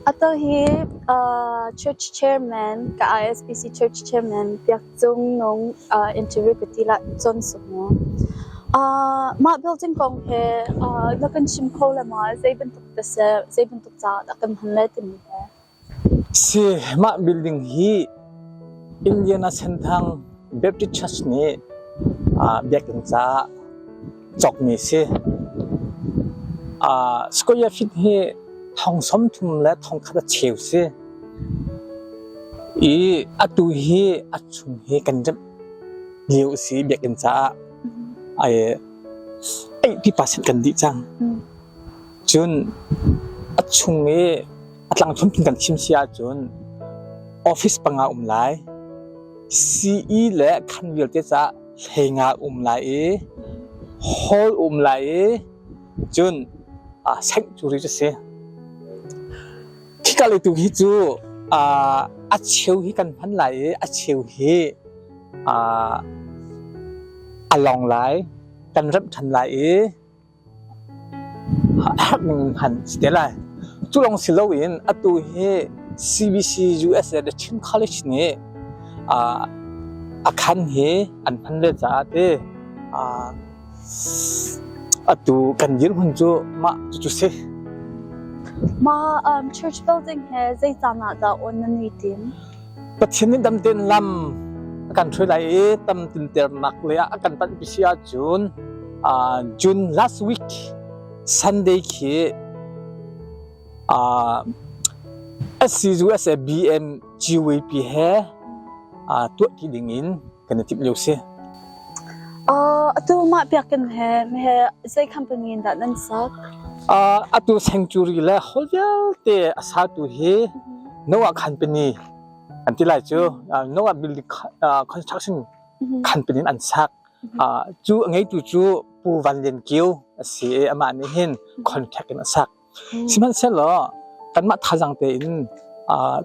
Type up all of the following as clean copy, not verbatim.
Atu hi Church Chairman ka ISBC Church Chairman Biak Cung Nung interview ka ti la cawn suk mu. Mah building kong he na kan chim kho le ma zei bantuk ta seh zei bantuk ca dah kan hman le timi he. Si, mah building hi Indiana Senthang Baptist Church nih biakinn caah cawkmi a si. Square feet hi thong 30 le thong khat a cheu si. I atu hi a chung hi kan remh lio a si biakinn caah ai 80% kan dih cang. Cun a chung i a tlangthum kan chim si ahcun office panga um lai, CE le khan vialte caah hleinga um lai i hall um lai i cun sanctuary cu si. Khika lei tu hi cu a cheu hi kan hman lai i a cheu hi a lawng lai, kan remh ṭhan lai i Herh ning in hman si te lai. Cu lawng si loin atu hi CBC USA The Chin College nih a khan hi an hman ve caah ti atu kan dirhmun cu mah cucu si. Mah church building he zei caan ah dah on nan i tim? Pathian nih dam tein lam a kan hruai lai i tam tinternak lei ah a kan panhpi si ahcun June last week Sunday khi SCUSA BM GWP he tuah ti ding in kan i timh lio si. Atu mah biakinn he he zei company in dah nan sak? Atu sanctuary le hall vialte a satu hi Noah company an ti lai cu Noah building construction company in an sak. Cu a ngeitu cu Pu Van Lian Kio a si i amah nih hin contract in a sak. Sihmanhsehlaw kanmah thazaang tein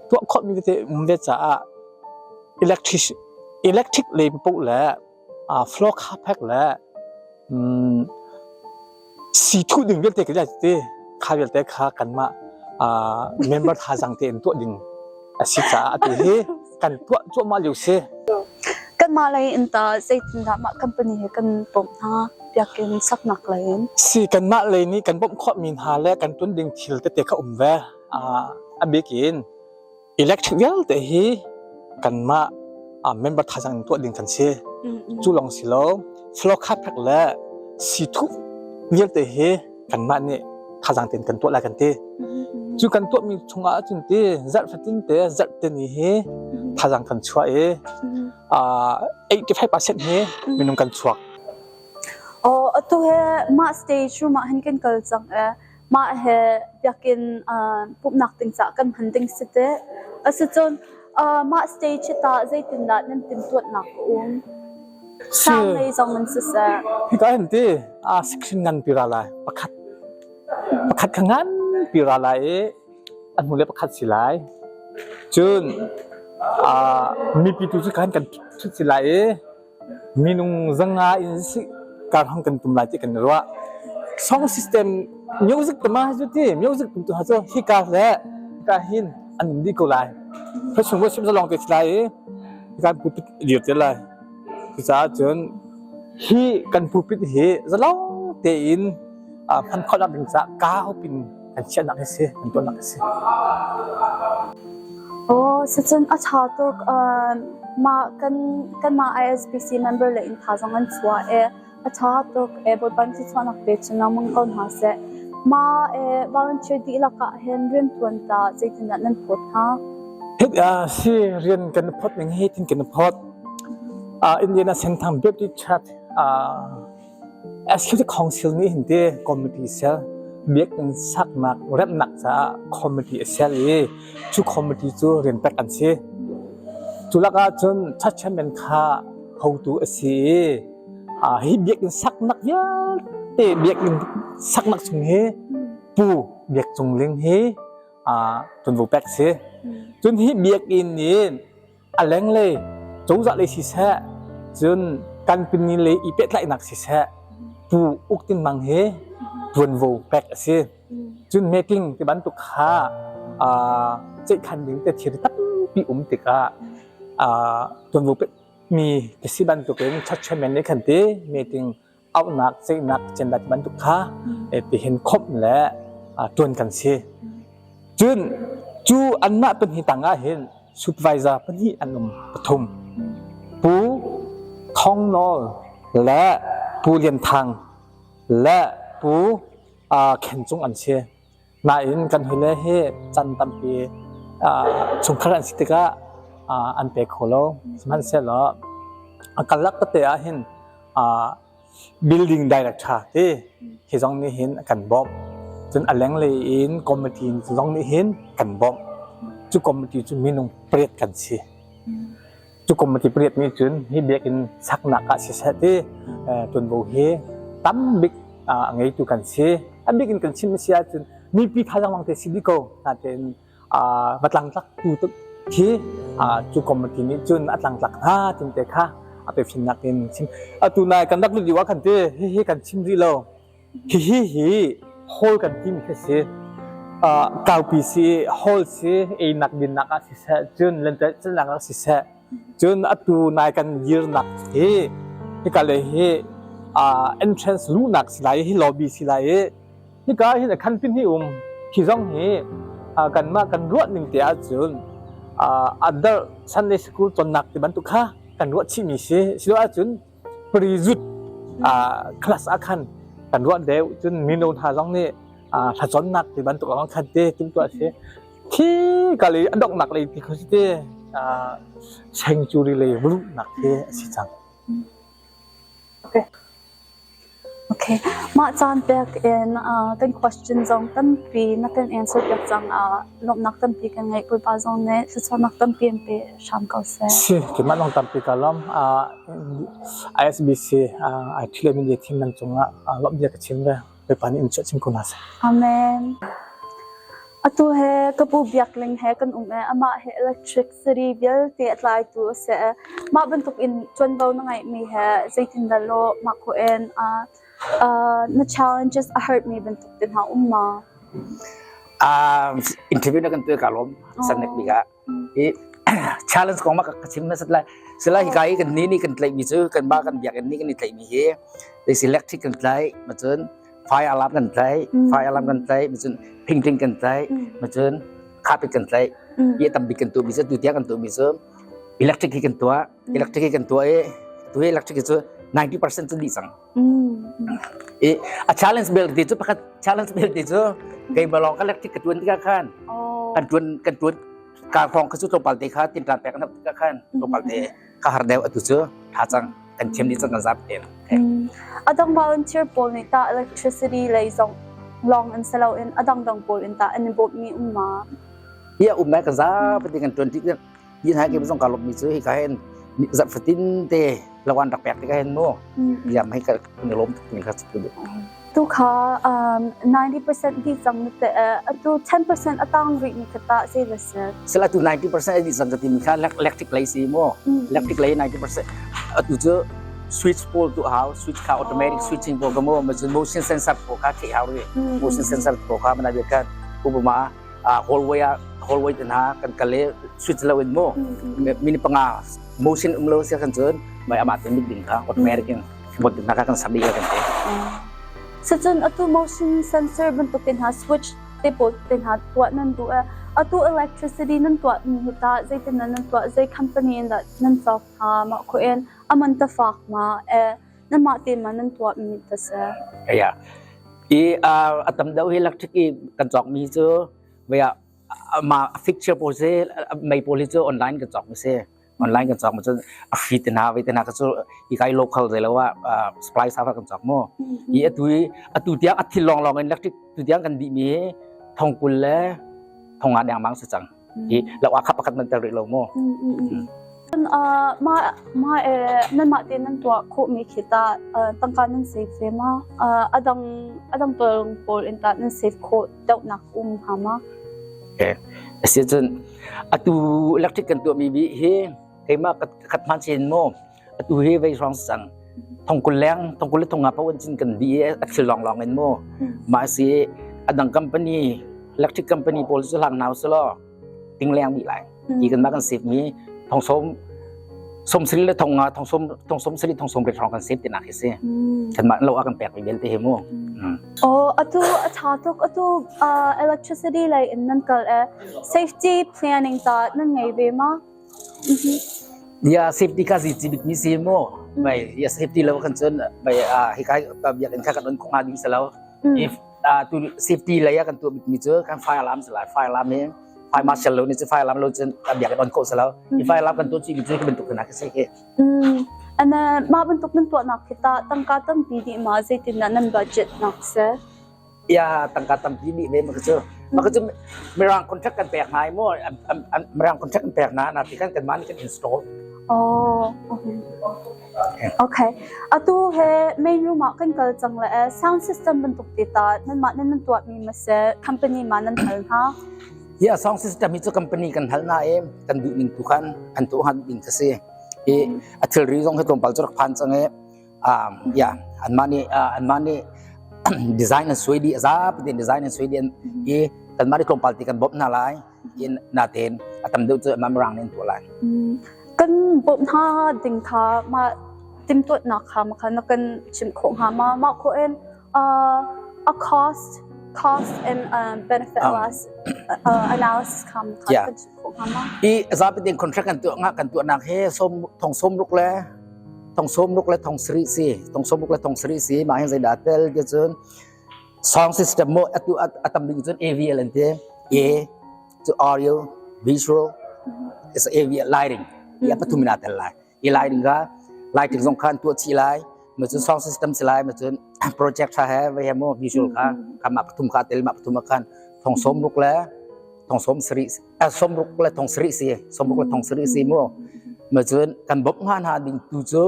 tuah khawhmi tete um ve caah electric electric lei paoh le floor carpet le sii thuh ding vialte ka ti kha vialte kha kanmah member thazaang tein tuah ding a si caah atu hi kan tuah cuahmah lio si. Kanmah lei in tah zeitindah mah company hi kan bawmh hna? Biakinn saknak lei in. Si kanmah lei nih kan bawmh khawhmi hna le kan tuan ding thil tete kha um ve. A bik in electric vialte hi kanmah member thazaang in tuah ding kan si. Cu lawng si lo, floor carpet le sii vialte hi kanmah nih thazaang tein kan tuah lai kan ti. Cu kan tuahmi chungah ahcun ti zarh fatin te zarh te ni hi thazaang kan chuah i 85% hi minung kan chuak. Oh, atu he mah stage room ah hin kan kal cang e. Mah he biakinn pumhnak ding cah kan hman ding si te. Asicun mah stage ta zeitindah nan timhtuahnak a um? Sang lei zong in siseh. Hika hin ti screen ngan pi ra lai pakhat pakhat kha ngan pi ra lai i a hnu le pakhat si lai. Cun mipi tu cu khan kan thut si lai i minung zanga in si kar hong kan tum lai ti kan ruah. Song system music tama cu ti music tum tu ha cu hika le hika hin an um dih ko lai. Phasung worship zalong te si lai i hika pulpit dir te lai. Cucaah cun hi kan pulpit hi zalong tein hman khawhnak ding caah kau pin kan chiahnak hi si, kan tuahnak hi si. Aw, sicun a ṭha tuk. Mah kan kanmah ISBC member le in thazaang an chuah i. A ṭha tuk ee Bawipa nih thluachuahnak pe chin lengmang ko hna seh. Mah ee volunteer dihlak ah hin rianṭuan ta zeitindah nan phawt hna? Si rian kan phawt ning hi tin kan phawt. Indiana Senthang Baptist Church Executive Council nih hin ti committee sel biakinn saknak remhnak caah committee a sel i cu committee cu rian pek an si. Cu lakah cun church chairman kha hotu a si i hi biakinn saknak vialte biakinn saknak chung hi Pu Biak Cung Ling hi ṭuanvo pek a si. Cun hi biakinn in a lenglei cozah lei siseh cun kan pini lei i pehtlaihnak siseh Pu Uk Tin Mang hi ṭuanvo pek a si. Cun meeting ti bantuk kha ceihkhan ding te thil tampi um tikah ṭuanvo pekmi ka si bantukin church chairman nih khan ti meeting auhnak ceihnak agenda ti bantuk kha tihin khawmh le ṭuan kan si. Cun cu anmah pahnih tang ah hin supervisor pahnih an um pathum. Pu Thong Nawl le Pu Lian Thang le Pu Khen Cung an si. Nain kan hawile hi can tampi chungkhar an si tikah an pe kho lo. Sihmanhsehlaw a karlak tete ah hin building director ti hi zong nih hin a kan bawmh. Cun a lenglei in committee zong nih hin kan bawmh. Cu committee cu minung pariat kan si. Cu committee pariat nih cun hi biakinn saknak ah siseh ti ṭuanvo hi tam bik a ngeitu kan si. A bik in kan chim a si ahcun mipi thazaang lawng te si dih ko. Natein va tlangtlak tu khi cu committee nih cun a tlangtlak hna tin te kha a pefinnak in chim. Atu nai kan rak lut lio ah khan ti hihi kan chim rih lo. Hihi hi hall kan timi khi si. Kaupi si, hall si, einak dinnak ah siseh, cun lentecelhnak ah siseh, cun atu nai kan dirnak hi hika lei hi entrance luhnak si lai hi lobby si lai i hika hin a khan pin hi um. Hi zong hi kanmah kan ruah ning te ahcun adult Sunday school cawnnak ti bantuk kha kan ruah chihmi si. Silo ahcun Prizut class ah khan kan ruah deuh cun mino hna zong nih thlacawnnak ti bantuk lawng khan te timhtuah a si. Khi ka lei a donghnak lei ti kho si te sanctuary lei luhnak hi a si cang. Okay. Okay. Mah caan pek in kan question zong tampi na kan answer piak cang ah lawmhnak tampi kan ngeih. Bawipa zong nih thluachuahnak tampi in pe hram ko seh. Si, keimah lawng tampi ka lawm. ISBC IT le media team nan cungah lawmh bia ka chim ve. Bawipa nih in chuah chin ko hna seh. Amen. Atu he ka pu Biak Ling he kan um i amah he electricity vialte a tlaitu a si. Mah bantuk in ṭuanvo na ngeihmi he zeitindah lawh mah khawh in na challenges a harmi bantuk te hna um ma? Interview na kan tuah ka lawm sanek bik ah. I challenge kong ma ka chim na sat lai. Sila hi kai kan ni ni kan tlaih mi cu kan ba kan biakinn ni kan i tlaih mi hi electric kan tlaih ma cun fire alarm kan tlaih fire alarm kan tlaih ma cun phingtling kan tlaih ma cun carpet kan tlaih i tam bik kan tuah mi cu tu tiang kan tuah mi cu electric hi kan tuah electric hi kan tuah i tu hi electric hi cu 90% cu dih cang i a challenge bel ti cu pakhat challenge bel ti cu keimah lawng electric ka tuan tikah khan kan tuan kan tuan kar hrawng kha cu tlawmpal te kha tinṭan pek an hauh tikah khan tlawmpal te ka har deuh atu cu tha cang kan thiam dih cang kan zap te. A dang volunteer pawl nih tah electricity lei zong lawng in si loin a dangdang pawl in tah an i bawmhmi um ma? Hi a um lai kan zapi kan ṭuan ṭi hi hna ke zong ka lawmmi cu hika hin zarh fatin te lawan rak pek tikah hin mu yam hei ka ni lawm tuk mi kha cu Tu kha 90% dih cang na te atu 10% a tang rih mi kha tah zei la si? Sel atu 90% a dih cang ka ti mi kha electric lei si mu electric lei 90% atu cu switch pawl tu hau switch kha automatic switching pawl ka mu ma cun motion sensor pawl kha theih hau ri motion sensor pawl kha mana bia khan upama hallway ah hallway te hna kan kal i switch lo in mu minute panga motion um lo sia kan cun mai amah te mit ding kha automatic in bot ding kha kan sak dih kan te. Sacun atu motion sensor bantuk te hna switch te pawl te hna tuah nan duh e atu electricity nan tuah mi hi ta zeitin nan tuah zei company in dah nan cawk hna mah kho in aman ta fak ma e. Nanmah tein ma nan tuah mi ta si? Ya. I a tam deuh hi electric i kan cawk mi cu vaya ma fixture pawl si mei pawl hi cu online kan cawk mi si. Online kan cawk mi cu a free te hna ve te hna ka cu i kai local zei lo ah supply sa kan cawk mu. I atu i atu tiang a thil long long in electric tu tiang kan dih mi hi thongkul le thonga dengmang si cang. Hi lo ah kha pakhat man tel rih lo mu. Ma ma nan mah te nan tuah khawh mi khi ta tangka nan save ve ma adang adang tolong pawl in ta nan save khawh deuh nak um ha ma? Okay. Asi cun atu electric kan tuah mi bi hi keimah khat hman sin mu atu hi vei hrawng sang thongkul leng thongkul le thonga pa cin kan bi a thil long long in mu ma si adang company electric company pawl cu hlang nau selo ting leng dih lai hi kan ma kan save mi thong som som sri le thong nga thong som thong som sri thong som ri thong kan save ti nak hi si kan ma lo a kan pek mi belte hi mu. Oh, atu a tha tuk. Atu electricity lei in nan kal e safety planning ta nan ngei ve ma? Ya safety ka zi chi bik mi si mu bai ya safety lo kan chun bai a hi kai biak in kha kan on khong ding salo if tu safety lei kan tu bik mi chu kan fire alarm sala fire alarm he fire marshal lo ni chu fire alarm lo chun biak in on ko salo i fire alarm kan tu chi bi chu bentuk na ka se ke. And then mah bantuk nan tuahnak khi tah tangka tampi dih ma zeitindah nan budget nak si? Ya, tangka tampi dih ve maka cu. Maka cu mirang contract kan pek hna i mu mirang contract kan pek hna na ti kan kanmah nih kan install. Oh, okay. Okay. Atu he main room ah kan kal cang le sound system bantuk te ta nanmah nan nan tuahmi ma si company ma nan hal hna? Ya, sound system hi cu company kan hal na i kan duh ning tu khan an tuah han ding ka si. I a thilri zong hi tlawmpal cu rak phan cang i ya anmah nih anmah nih design an suai dih a zapi tein design an suai dih i kanmah nih tlawmpal ti kan bawmh hna lai in natein a tam deuh cu anmah mirang nih an tuah lai. Kan bawmh hna ding kha mah timhtuahnak kha ma kha na kan chimh khawh hnga ma? Mah khawh in a cost and benefit analysis kha ma kha kan chimh khawh hnga ma? I zapi tein contract kan tuah nga kan tuahnak hi som thong som ruk le thong som ruk le thong sarih si thong som ruk le thong sarih si mah hin zeidah tel ti cun sound system mo atu atam ding cun AVL an ti. A cu audio visual is AVL lighting i a pathum ina tel lai. I lighting ka lighting zong khan tuah chi lai ma cun sound system si lai ma cun project tha he ve he mo visual kha kha ma pathum kha tel ma pathum khan thong som ruk le thong som sarih som ruk le thong sarih si som ruk le thong sarih si mu ma cun kan bawmh nga hna ding tu cu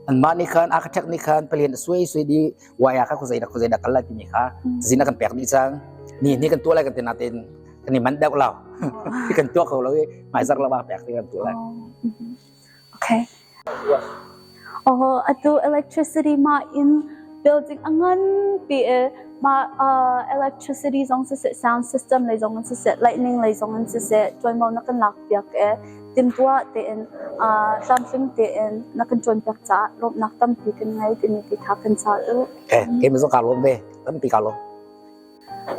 anmah nih khan architect nih khan palian suai suai di waya kha khuzei da khuzei da kal lai timi kha zina kan pek dih cang ni ni kan tuah lai kan ti natin kan i manh deuh lo kan tuah kho lo i hmaizarh lo pek kan tuah lai. Okay. Oh, atu electricity ma in building a nganpi i ma electricity zong siseh, sound system lei zong in siseh, lightning lei zong in siseh, ṭuanvo na kan lak piak i timtuah tein tlamtling tein na kan ṭuan piak caah lawmhnak tampi kan ngei timi ti kha kan ca u. Okay, keimah zong kaa lawm ve. Tampi kaa lawm.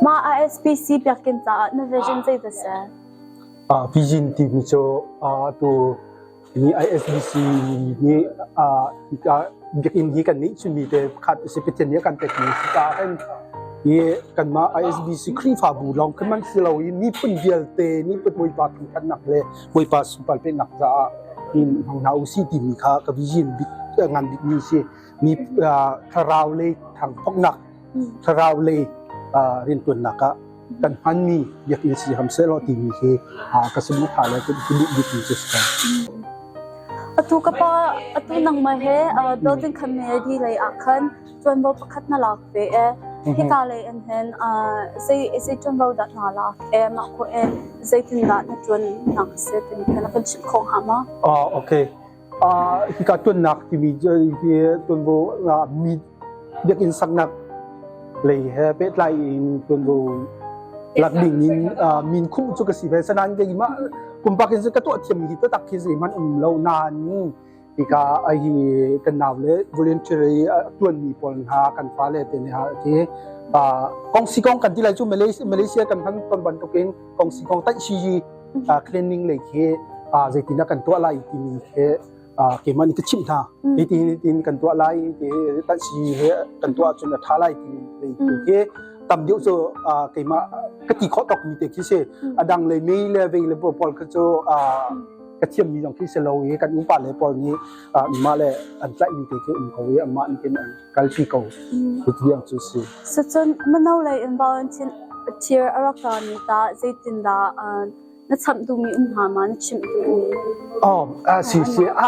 Mah ISPC biakinn caah na vision zeidah si? Vision timi cu atu hi ISBC nih biakinn hi kan nih chunmi te pakhat a si. Pathian nih a kan pekmi a si caah hin hi kanmah ISBC Khrihfabu lawng khi man si lo i miphun vialte nih Bawipa thangṭhatnak le Bawipa sunpar peknak caah hin hmang hna usih timi kha ka vision bik ngan bikmi si. Mi thlarau lei thangthoknak thlarau lei rianṭuannak ah kan hmanmi biakinn si hram sehlaw timi hi ka saduhthah le ka duh bikmi cu si ko. Atu ka pa, atu nangmah he building community lei ah khan ṭuanvo pakhat na lak ve e. Hika lei in hin zei zei ṭuanvo dah na lak e, mah khawh in zeitindah na ṭuan nak a si timi kha na kan chimh khawh hnga maw? Okay. Hika ṭuannak timi hi ṭuanvo mi biakinn saknak lei he pehtlai in ṭuanvo lak ding in min khumh cu ka si ve. Sanain keimah pumpak in ka tuah thiammi hi taktak khi zeihmanh um lo nain hika hi kan nau le voluntary ṭuanmi pawl hna kan fale te nih hi kongsi kong kan ti lai cu Malaysia kan hman ton bantukin kongsi kong taih si cleaning lei khi zeitindah kan tuah lai timi khi. Keimah nih ka chimh hna. Hi ti tin kan tuah lai ti tan si he kan tuah cun a tha lai ti lei khi tam deuh cu keimah ka ti khawh tawk mi te khi si. A dang lei mei le vei le pawl kha cu ka thiam mi zong khi si lo i kan upa le pawl nih mah le an tlaih mi te khi um ko i amah nih khin an kalpi ko. Cu tiang cu si. Sacun mano lei in volunteer a rak ra mi ta zeitindah na chamh duhmi um hnga ma na chimh duhmi? Oh, si si a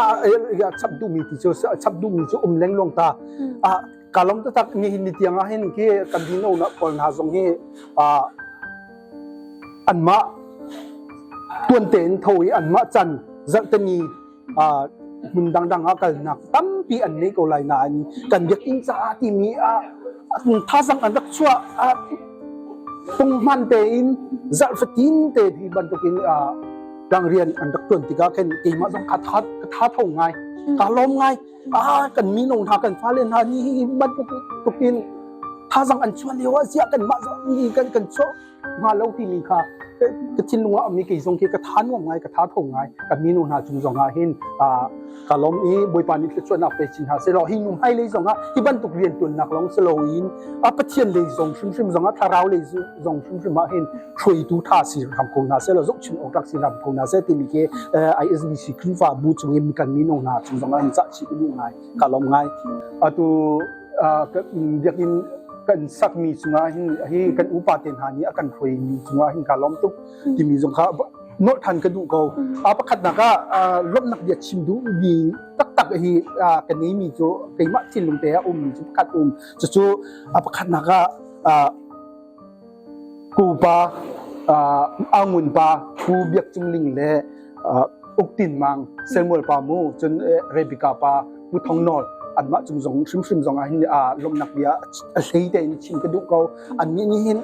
ya chap duhmi ti cu chap duhmi cu um lengluang ta. Ah kalom taktak ni hin ni tiang ah hin khi kan dino na pawl hna zong hi anmah tuan tein tho i anmah can zarhteni hmun dangdang ah kalnak tampi an nei ko lai nain kan biakinn caah timi ah thazang an rak chuah punghman tein zarh fatin te hi bantukin dang rian an rak tuan tikah khin keimah zong ka tha ka tha tho ngai ka lawm ngai ah kan mino hna kan fale hna ni hi bantuk tukin thazang an chuah lio ah ziah kan mah zong kan kan chuah hnga lo timi kha ka thinlung ah mi kei zong khi ka tha nuam ngai ka tha tho ngai ka mino hna cung zong ah hin ka lawm i Bawipa nih thluachuahnak pe chin hna selaw hi nu hmai lei zong ah hi bantuk rian tuannak lawng si loin a Pathian lei zong hrimhrim zong ah thlarau lei zong hrimhrim ah hin hruaitu tha si ram ko hna selaw zohchun awk rak si ram ko hna seh timi khi ISBC Khrihfa bu chung in kan mino hna chung zong ah in cah chih ka duh ngai ka lawm ngai atu biakinn kan sakmi cungah hin hi kan upa te hna nih a kan hruaimi cungah hin ka lawm tuk timi zong kha nolh than ka duh ko. A pakhatnak ah lawmhnak bia chim duhmi taktak hi ka neimi cu keimah thinlung te ah ummi cu pakhat um. Cucu a pakhatnak ah Kupa Angun pa Pu Biak Cung Ling le Uk Tin Mang Samuel pa mu cun Rebecca pa Pu Thong Nawl anmah cung zong hrimhrim zong ah hin lawmhnak bia a hlei tein chim ka duh ko. Annih nih hin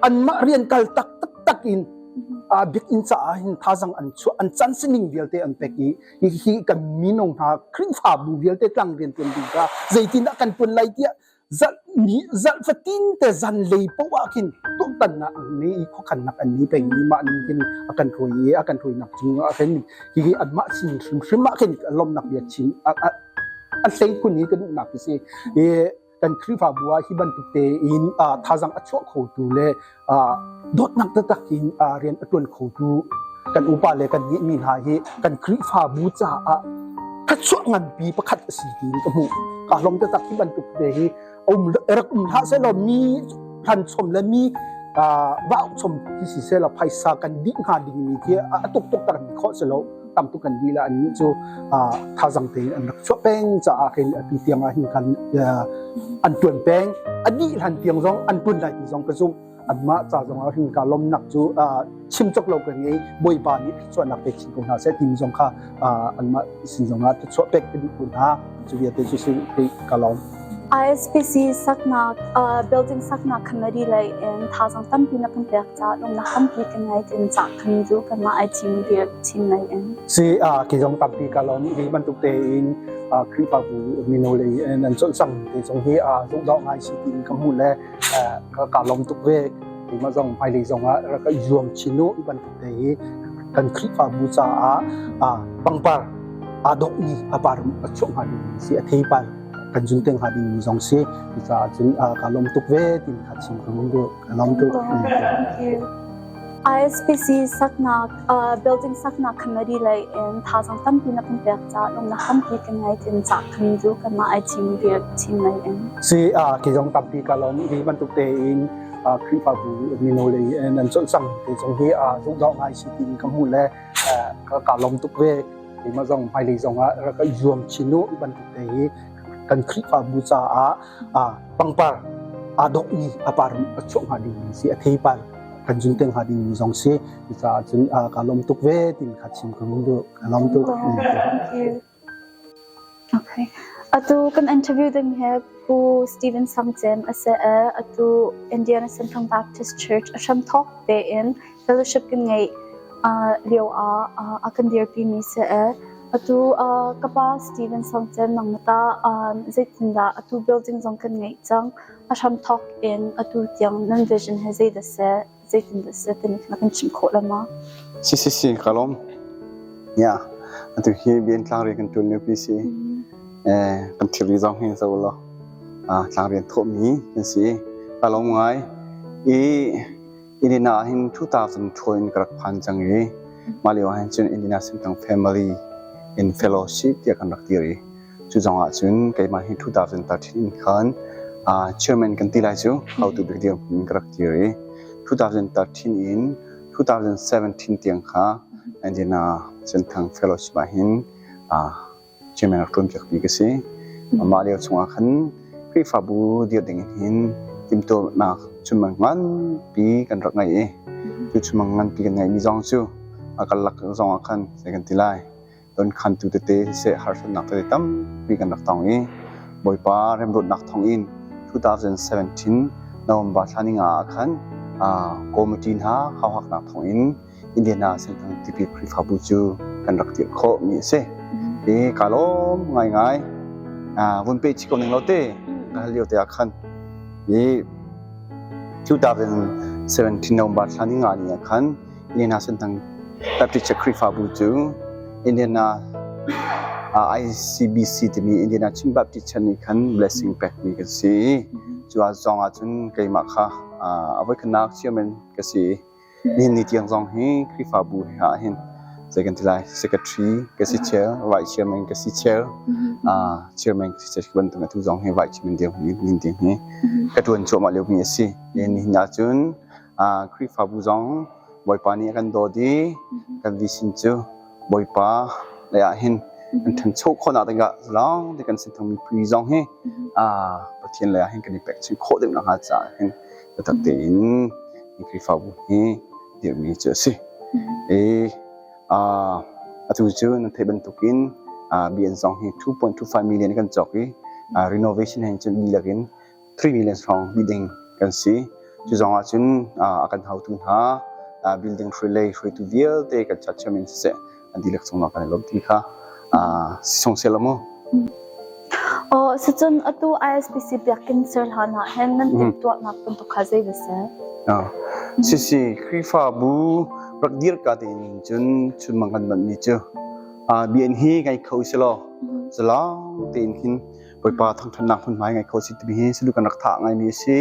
anmah rian kal tak taktak in biakinn caah hin thazang an chuah an can sining vialte an pek i hi kan mino hna Khrihfabu vialte tlang rian tuan ding kha zeitindah kan tuan lai tiah zarh fatin te zanlei poh ah khin tuahtannak an ngei i khuakhannak an ni peng i mah ning khin a kan hruai i a kan hruainak cung ah khin hihi anmah sin hrimhrim ah khin lawmhnak bia chim a hlei khun hi ka duhnak hi si i kan Khrihfabu ah hi bantuk tein thazang a chuah khotu le dawtnak taktak in rian a ṭuan khotu kan upa le kan ngeihmi hna hi kan Khrihfabu caah thluachuah nganpi pakhat a si tiin ka hmuh. Kaa lawm taktak hi bantuk te hi um rak um hlah sehlaw mi hlan chom le mi vau chom ti si sehlaw phaisa kan dih hnga dingmi khi a tuk tuk tak khawh si lo tam tuk kan dih la an nih cu thazang tein an rak chuah peng caah hin atu tiang ah hin kan an tuan peng a dih hlan tiang zong an tuan lai ti zong ka zumh anmah ca zong ah hin ka lawmnak cu chim cawk lo ka ngei Bawipa nih thluachuahnak pe chin ko hna seh timi zong kha anmah sin zong ah thluachuah pek ka duh ko hna cu vialte cu si ka lawm ISPC saknak building saknak committee lei in thazaang tampi na kan pek caah lungnak tampi kan ngei tin cah kan duh kanmah IT media team lei in. Si ki zong tampi ka lawm hi bantuk tein Khrihfabu mino lei in an cawlcang te zong hi zungzal ngai si tiin ka hmuh le ka lawm tuk ve. Keimah zong hmailei zong ah rak i zuam chin u bantuk te hi kan Khrihfabu caah pangpar aa dawhmi a par a chuah hnga dingmi si a theipar kan zun te hnga dingmi zong si cucaah cun ka lawm tuk ve tin kha chim ka hung duh ka lawm tuk. Thank you. ISPC saknak building saknak committee lei in thazaang tampi na kan pek caah lungnak tampi kan ngei tin cah kan duh kanmah IT media team lei in. Si ki zong tampi ka lawm hi bantuk tein Khrihfabu mino lei in an cawlcang te zong hi zungzal ngai si tiin ka hmuh le ka lawm tuk ve. Keimah zong hmailei zong ah rak i zuam chin u bantuk te hi kan Khrihfabu caah pangpar aa dawhmi a par a chuah hnga dingmi si a theipar kan zun te hnga dingmi zong si cucaah cun ka lawm tuk ve tin kha chim ka hung duh ka lawm tuk. Thank you. Okay. Atu kan interview ding hi Pu Stephen Sangcem a si i atu Indiana Central Baptist Church a hramthawk tein fellowship kan ngeih lio ah a kan dirpimi si i atu ka pa Stephen Sangcem nangmah tah zeitindah atu building zong kan ngeih cang a hramthawk in atu tiang nan vision hi zeidah si zeitindah si timi na kan chimh khawh le ma? Si si si ka lawm. Yeah. Atu hi bian tlangrian kan ṭuan liopi si. Kan thilri zong hi zo law tlangrian thawhmi kan si. Ka lawm ngai. I Indiana ah hin 2012 in ka rak phan cang i mah lio ah hin cun Indiana Sintang Family in Fellowship tiah kan rak dir i cu zong ah cun keimah hi 2013 in khan chairman kan ti lai cu hotu bik dirhmun in ka rak dir i 2013 in 2017 tiang kha Indiana Senthang Fellowship ah hin chairman rak ṭuanpiakmi ka si. Mah lio chungah khan Khrihfabu dir ding in hin timhtuahnak chunmang nganpi kan rak ngei i cu chunmang nganpi kan ngeihmi zong cu a karlak zong ah khan zei kan ti lai donkhantu tete siseh harsatnak tete tampi kan rak tong i Bawipa remruatnak thawngin 2017 November thla ni nga ah khan committee hna hauhaknak thawngin Indiana Senthang Tipil Khrihfabu cu kan rak dirh khawhmi a si. I kaa lawm ngaingai. Vun pe chih ko ning lo te ka hal lio te ah khan i 2017 November thla ni nga ni ah khan Indiana Senthang Baptist Khrihfabu cu Indiana ICBC timi Indiana Chin Baptist Church nih khan blessing pekmi kan si. Cu ah zong ah cun keimah kha a voikhatnak chairman ka si. Nihin ni tiang zong hi Khrihfabu he ah hin zei kan ti lai secretary ka si chair, vice chairman ka si chair, chairman ka si chair bantuk atu zong hi vice chairman dirhmun in nihin tiang hi ka ṭuan cuahmah liomi a si. Nihin ah cun Khrihfabu zong Bawipa nih a kan dawt i kan vision cu Bawipa lei ah hin kan ṭhancho khawhnak dingah zalong te kan sinthang mipi zong hi Pathian lei ah hin kan i pekchanh khawh deuh nakhnga caah hin biatak tein Khrihfabu hi dirhmi cu a si. I atu cu nan theih bantukin BN zong hi 2.25 million kan cawk i renovation he cun dihlak in 3 million hrawng dih ding kan si. Cu zong ah cun a kan hautu hna building hruilei hruaitu vialte kan church chairman siseh an dihlak cungah kan i lawm ti kha song sel mu. Oh, sicun atu ISBC biakinn ser hlan ah hin nan timhtuahnak bantuk kha zei va si? Sisi Khrihfabu rak dir ka tein cun chunmang kan manh mi cu BN hi ngai kho si law zalong tein hin Bawipa thangṭhatnak hmunhma ngai kho si timi hi salu kan rak thah ngaimi a si.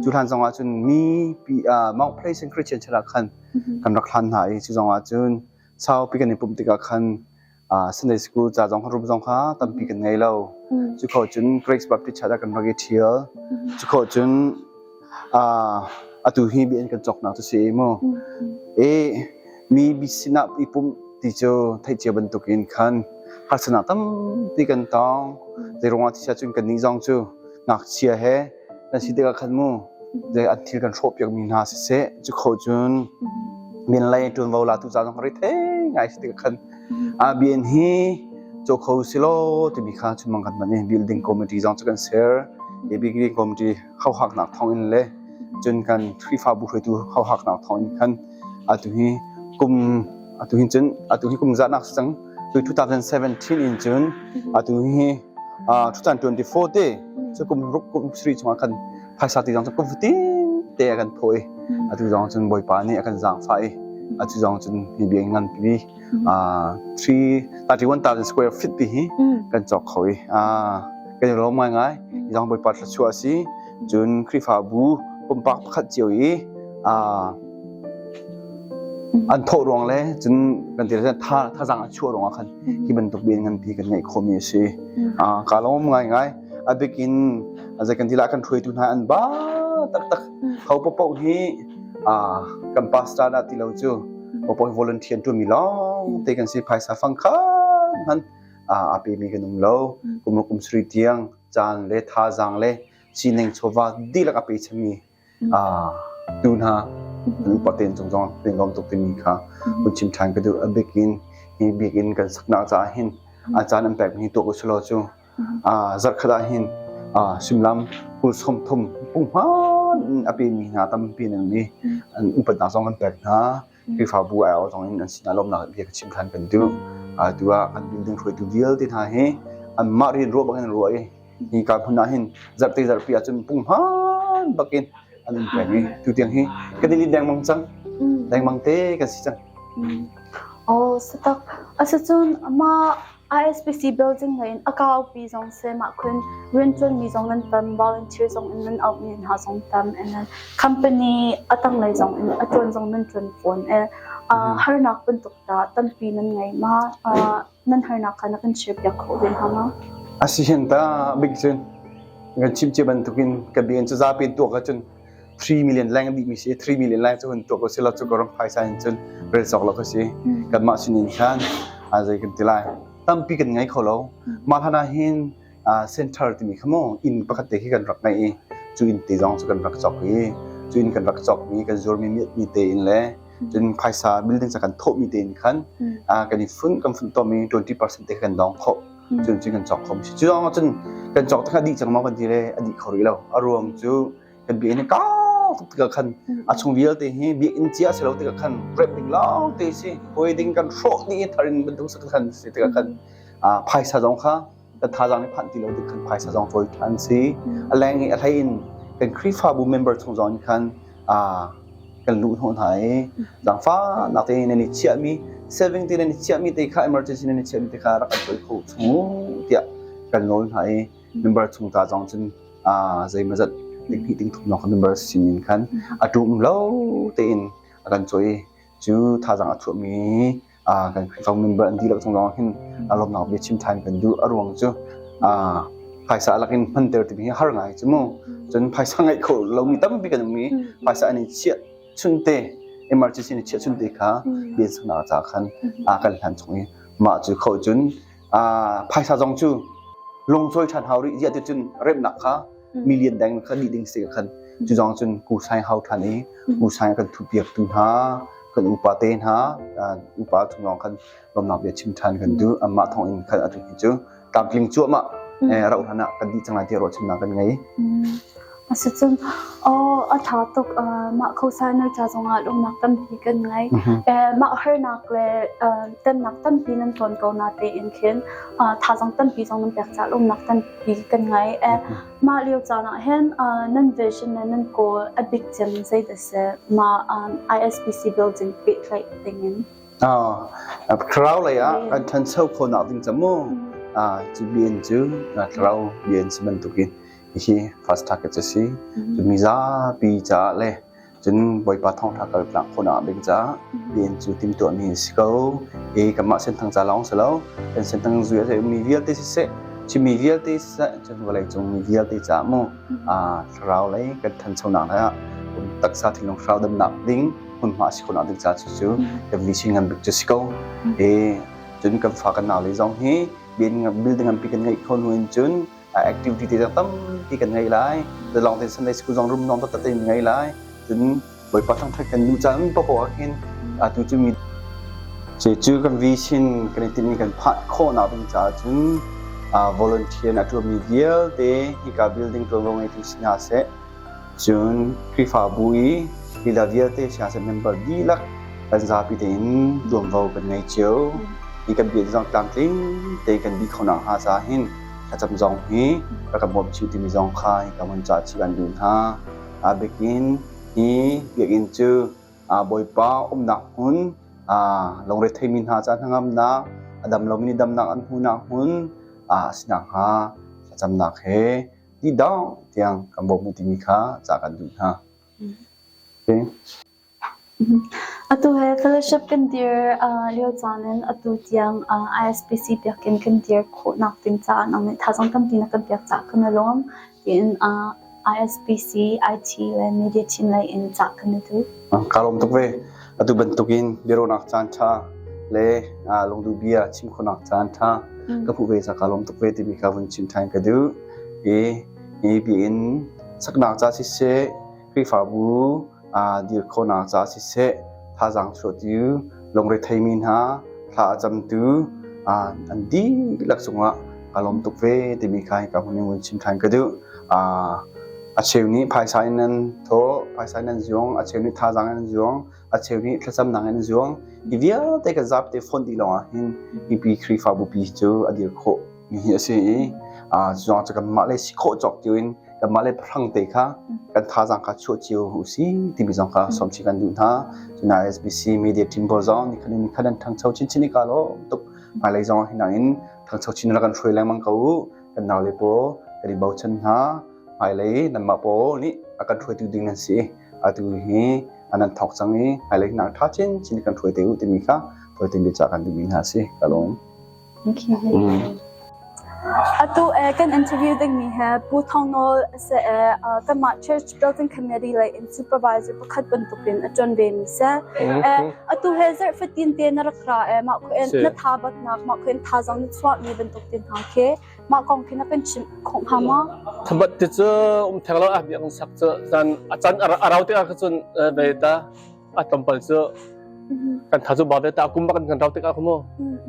Cu hlan zong ah cun mi pi Mount Pleasant Christian Church ah khan kan rak hlan hna i cu zong ah cun saupi kan i pumh tikah khan Sunday school ca zong room zong kha tampi kan ngei lo. Cu kho cun Grace Baptist Church ah kan rak i ṭhial. Cu kho cun atu hi bia in kan cawknak cu si mu. I mi sinah i pumh ti cu theih cia bantukin khan harsatnak tampi kan tong. Zeiruangah ti cun kannih zong cu ngakchia he kan si tikah khan mu zei an thil kan hrawhpiakmi hna siseh cu kho cun min lei ṭuanvo latu ca zong ri thei ngai si tikah khan BN hi caw kho si law timi kha chunmang kan hman i building committee zong cu kan ser. I building committee hauhaknak thawngin le cun kan Khrihfabu hruaitu hauhaknak thawngin khan atu hi kum atu hin cun atu hi kum zahnak si cang tu 2017 in cun atu hi 2024 te cu kum ruk kum sri chungah khan phaisa ti zong cu kum fatin te a kan thaw i atu zong cun Bawipa nih a kan zaangfah i atu zong cun hi bia ngan pipi 31,000 square feet ti hi kan cawk kho i kan i lawm ngaingai. Hi zong Bawipa thluachuah a si. Cun Khrihfabu pumpak pakhat cio i an thawh ruang le cun kan ti tha thazaang a chuah ruangah khan hi bantuk bian nganpi kan ngeih khawhmi a si. Ka lawm ngaingai. A bik in zei kan ti lah kan hruaitu hna an ba taktak. Ho paohpaoh hi kan pastor dah ti lo cu Papawi volunteer ṭuanmi lawng te kan si phaisa fang kha hman a pemi kan um lo. Kum kum sri tiang caan le thazaang le sining chawva dihlak a pe chami tu hna an upa ten cung zong kan lawm tuk timi kha kun chim ṭhan ka duh. A bikin hi bikin kan saknak caah hin a caan an pekmi hi tuah usulaw cu zarhkhat ah hin suimilam 20 sawmthum punghman in a pemi hna tampi an um i an upatnak zong kan pek hna. Khrihfabu aiawh zong in an sinah lawmnak bia ka chim ṭhan kan duh. Atu ah kan building hruaitu vialte hna hi anmah rian ruah bak in an ruah i hi ka hmun ah hin zarhte zarhpi ah cun punghman bakin an um peng i tutiang hi kan i dengmang cang. Dengmang te kan si cang. Oh, satak. Asicun mah ISBC building lei in a kaupi zong si mah khun rianṭuan mi zong nan tam, volunteer zong in nan auh mi hna zong tam, and then company a tanglei zong in a ṭuan zong nan ṭuan fawn. Eh, uh, harnak bantuk ta tampi nan ngei ma? Uh, nan harnak kha na kan share piak khawh ve hnga ma? A si hin ta big cun kan chim cia bantukin ka bian cu zapi tuak ahcun 3 million leng dih mi si 3 million leng cu hun tuak ko si lo cu ka ram phaisa in cun rel cawk lo ka si kanmah sinin khan a zei kan ti lai tampi kan ngei kho lo mah hlan ah hin center timi kha mu inn pakhat te khi kan rak ngei i cu inn te zong cu kan rak cawk i cu inn kan rak cawk mi kan zuar mi mi te in le cun phaisa building ca kan thawh mi te in khan kan i fun kan fun to mi 20% te kan dong khawh cun cun kan cawk kho mi si cu zong cun kan cawk te kha dih cang maw kan ti le a dih kho rih lo a ruang cu kan biakinn hi kau tuk tikah khan a chung vialte hi biakinn cia si lo tikah khan rep ding lawng te si hoi ding kan hrawh dih i thar in bantuk sak khan si tikah khan phaisa zong kha kan thazaang nih phanh ti lo tik khan phaisa zong cawi ṭhan si a leng i a hlei in kan Khrihfabu member chung zong in khan kan luh hnawh hna i zaangfahnak te nan i chiahmi saving te nan i chiahmi te kha emergency nan i chiahmi te kha rak kan cawi kho chung tiah kan nawl hna i member chung ta zong cun zeimawzat tinghnih tingthum lawng member sinin khan a ṭum lo tein a kan cawi cu thazaang a chuahmi kan Khrihfabu member an dihlak cung lawng hin a lawmnak bia chim ṭhan kan duh a ruang cu phaisa lakin hmanter timi hi har ngai cu mu cun phaisa ngeih kho lomi tampi kan um i phaisa an i chiah chunte emergency in chiah chunte kha bian saknak ca khan a kan hlan chung i mah cu kho cun phaisa zong cu lungcawi ṭhan hau rih ziah ti cun remnak kha million deng kha dih ding si khan cu zong cun kusai hau ṭhan i kusai kan thupiak tu hna kan upa te hna upa chung zong khan lawmnak bia chim ṭhan kan duh amah thawng in khan atu hi cu tlamtling cuahmah rauh hlan ah kan dih cang lai tiah ruahchannak kan ngei. Asicun aw a ṭha tuk mah khosa na ca zongah lungnak tampi kan ngei. Mah harnak le temnak tampi nan tawn ko na tein khin thazaang tampi zong nan pek caah lungnak tampi kan ngei. Mah lio caan ah hin nan vision le nan goal a bik cem zei dah si mah ISBC building pehtlaih dingin? Thlarau lei ah kan ṭhancho khawhnak ding ca mu cu bian cu thlarau bian si bantukin hihi fast target cu si. Cu mi zapi caah le cun Bawipa thawngṭha kaltlak khawhnak ding caah bian cu timhtuahmi a si ko. I kanmah Senthang ca lawng si lo, kan Senthang zui a mi vialte siseh, Chinmi vialte siseh, cun vawleicung mi vialte caah mu thlarau lei kan ṭhanchonak lei ah taksa thinlung thlarau damnak ding hmunhma a si khawhnak ding caah cucu kan vision ngan bik cu si ko. I cun kan fa kan nau lei zong hi building nganpi kan ngeih kho hnu in cun activity te zong tampi kan ngei lai. Zalong tein Sunday school zong room nong taktak tein ngei lai. Cun Bawipa thangṭhat kan duh caan paohpaoh ah khin atu cu mi cu kan vision kan i tinhmi kan phah khawhnak ding caah cun volunteer a ṭuanmi vialte hika building ṭuanvo ngeitu si hna seh Cun Khrihfabu i lila vialte sianginn member dihlak kan zapi tein tuanvo kan ngei cio. Hi kan biakinn zong tlamtling te kan dih kho nakhnga caah hin thlacam zong hi rak kan bawm chih timi zong kha hika hmun caah chih kan duh hna. A bikin hi biakinn cu Bawipa umnak hmun, lungre theimi hna caah hnangamnak, a dam lomi nih damnak an hmuhnak hmun a si nakhnga thlacamnak he ti dong tiang kan bawm timi kha ca kan duh hna. Okay. Atu he fellowship kan dir lio caan in atu tiang ISBC biakinn kan dir khawhnak ding caah nang nih thazaang tampi na kan pek caah kan i lawm tiin ISBC IT le media team lei in ca kan i duh. Ka lawm tuk ve. Atu bantukin biaruahnak caan ṭha le lungduh bia chim khawhnak caan ṭha ka hmuh ve ca ka lawm tuk ve timi kha vun chim ṭhan ka duh. I hi biakinn saknak ca siseh, Khrihfabu dir khawhnak ca siseh, thazaang chuahtu, lungre theimi hna, thla a camtu an dihlak cungah ka lawm tuk ve timi kha hika hmun in vun chim ṭhan ka duh. A cheu nih phaisa in an thawh, phaisa in an zuang, a cheu nih thazaang in an zuang, a cheu nih thlacamnak in an zuang. Hi vialte kan zapi fonh dih lawngah hin mipi Khrihfabu pi cu a dir khawh mi hi a si i cu zong cu kanmah le si khawh cawk cio in. Kanmah le pahrang te kha kan thazaang kha chuah cio u si timi zong kha sawm chih kan duh hna. Cun ISBC media team pawl zong nikhat in nikhat an ṭhangcho chinchin i kaa lawm tuk. Hmailei zong ah hi nang in ṭhangcho chin rak kan hruai lengmang ko u. Kan naule pawl kan i bochan hna. Hmailei nanmah pawl nih a kan hruaitu ding nan si. Atu hi an an thawk cang i hmailei nak ṭha chinchin kan hruai te u timi kha hruaitu biacah kan duhmi hna a si. Ka lawm. Atu kan interview dingmi hi Pu Thawng Nawl a si i kanmah Church Building Committee lei in supervisor pakhat bantukin a ṭuan vemi si. Atu he zarh fatin te na rak ra i mah khuin na tha batnak, mah khuin thazaang na chuahmi bantuk te hna khi mah kong khi na kan chimh khawh hnga maw? Thabat ti cu um theng lo ah biakinn sak cu zan a can a rau tikah cun ve ta a tlawmpal cu kan tha cu ba ve ta kum bak kan rau tikah mu